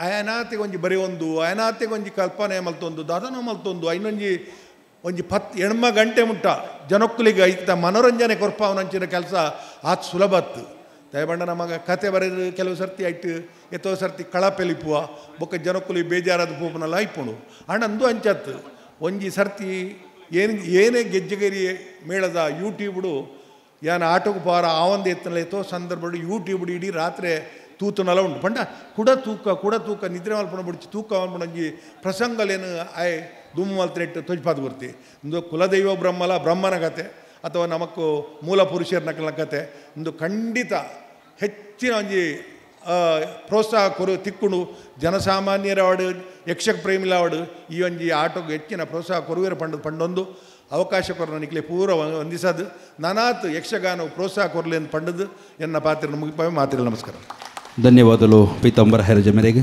ಅಯನಾತಿಗೆ ಒಂಜಿ ಬರೆಯೊಂದು ಅಯನಾತಿಗೆ ಒಂಜಿ ಕಲ್ಪನೆ ಮಲ್ತೊಂದು ದಾದನ ಮಲ್ತೊಂದು ಐನೊಂಜಿ ಒಂಜಿ 10 ಗಂಟೆ ಮುಟ್ಟ ಜನಕ್ಕುಲಿಗೆ ಐತ ಮನೋರಂಜನೆ ಕೊರ್ಪಾವನಂಚಿನ ಕೆಲಸ ಆತು ಸುಲಭ ಅತ್ತು. ದಯಬಂಡ ನಮಗೆ ಕತೆ ಬರೆದು ಕೆಲವು ಸರ್ತಿ ಐಟ್ ಎತ್ತೋ ಸರ್ತಿ ಕಳಪೆಲಿಪುವ ಬೊಕ್ಕ ಜನಕ್ಕುಲಿ ಬೇಜಾರಾದ ಪೂಪನೆಲ್ಲ ಐಪುಂಡು ಅಂಡ ಅಂದು ಅಂಚತ್ತು ಒಂಜಿ ಸರ್ತಿ ಏನು ಏನೇ ಗೆಜ್ಜೆಗರಿ ಮೇಳದ ಯೂಟ್ಯೂಬ್ಡು ಯಾನ ಆಟೋకు ಪಾರ ಆವಂದ ಎತ್ತನಲ್ಲ ಎತ್ತೋ ಸಂದರ್ಭಡು ಯೂಟ್ಯೂಬ್ಡು ಇಡೀ ರಾತ್ರಿ ತೂತುನಲ ಉಂಟು ಪಂಡ ಕುಡ ತೂಕ ಕುಡ ತೂಕ ನಿದ್ರೆ ಮಲ್ಪಣ ಬುಡ್ಚಿ ತೂಕ ಮಲ್ಪಣ ಒಂಜಿ ಪ್ರಸಂಗಲೇನು ಆಯ್ ದುಮ್ಮು ಮಲ್ತ್ರೆಟ್ಟು ತೊಜ್ಪಾದ ಗುರ್ತಿ ಇಂದು ಕುಲದೈವ ಬ್ರಹ್ಮಲ ಬ್ರಹ್ಮನ ಕತೆ ಅಥವಾ ನಮಕ್ಕು ಮೂಲ ಪುರುಷರ ನಕಲ ಕತೆ ಇಂದು ಖಂಡಿತ ಹೆಚ್ಚಿನ ಒಂಜಿ ಪ್ರೋತ್ಸಾಹ ಕೊರು ತಿಕ್ಕುಂಡು ಜನಸಾಮಾನ್ಯರವಾಡು ಯಕ್ಷ ಪ್ರೇಮಿಲಾವಡು ಈ ಒಂಜಿ ಆಟೋಗೆ ಹೆಚ್ಚಿನ ಪ್ರೋತ್ಸಾಹ ಕೊರುವೆರ ಪಂಡ ಪಂಡೊಂದು ಅವಕಾಶ ಕೊರನ ನಿಕ್ಲೆ ಪೂರ ವಂದಿಸದು ನಾನಾತ್ ಯಕ್ಷಗಾನ ಪ್ರೋತ್ಸಾಹ ಕೊರಲಿ ಅಂತ ಪಂಡದು ಎನ್ನ ಪಾತ್ರ ಮುಗಿಪಾಯ ಮಾತಿಲ್ಲ. ನಮಸ್ಕಾರ. ಧನ್ಯವಾದಗಳು ಪೀತಾಂಬರ ಹೆರಜ ಮೇರೆಗೆ.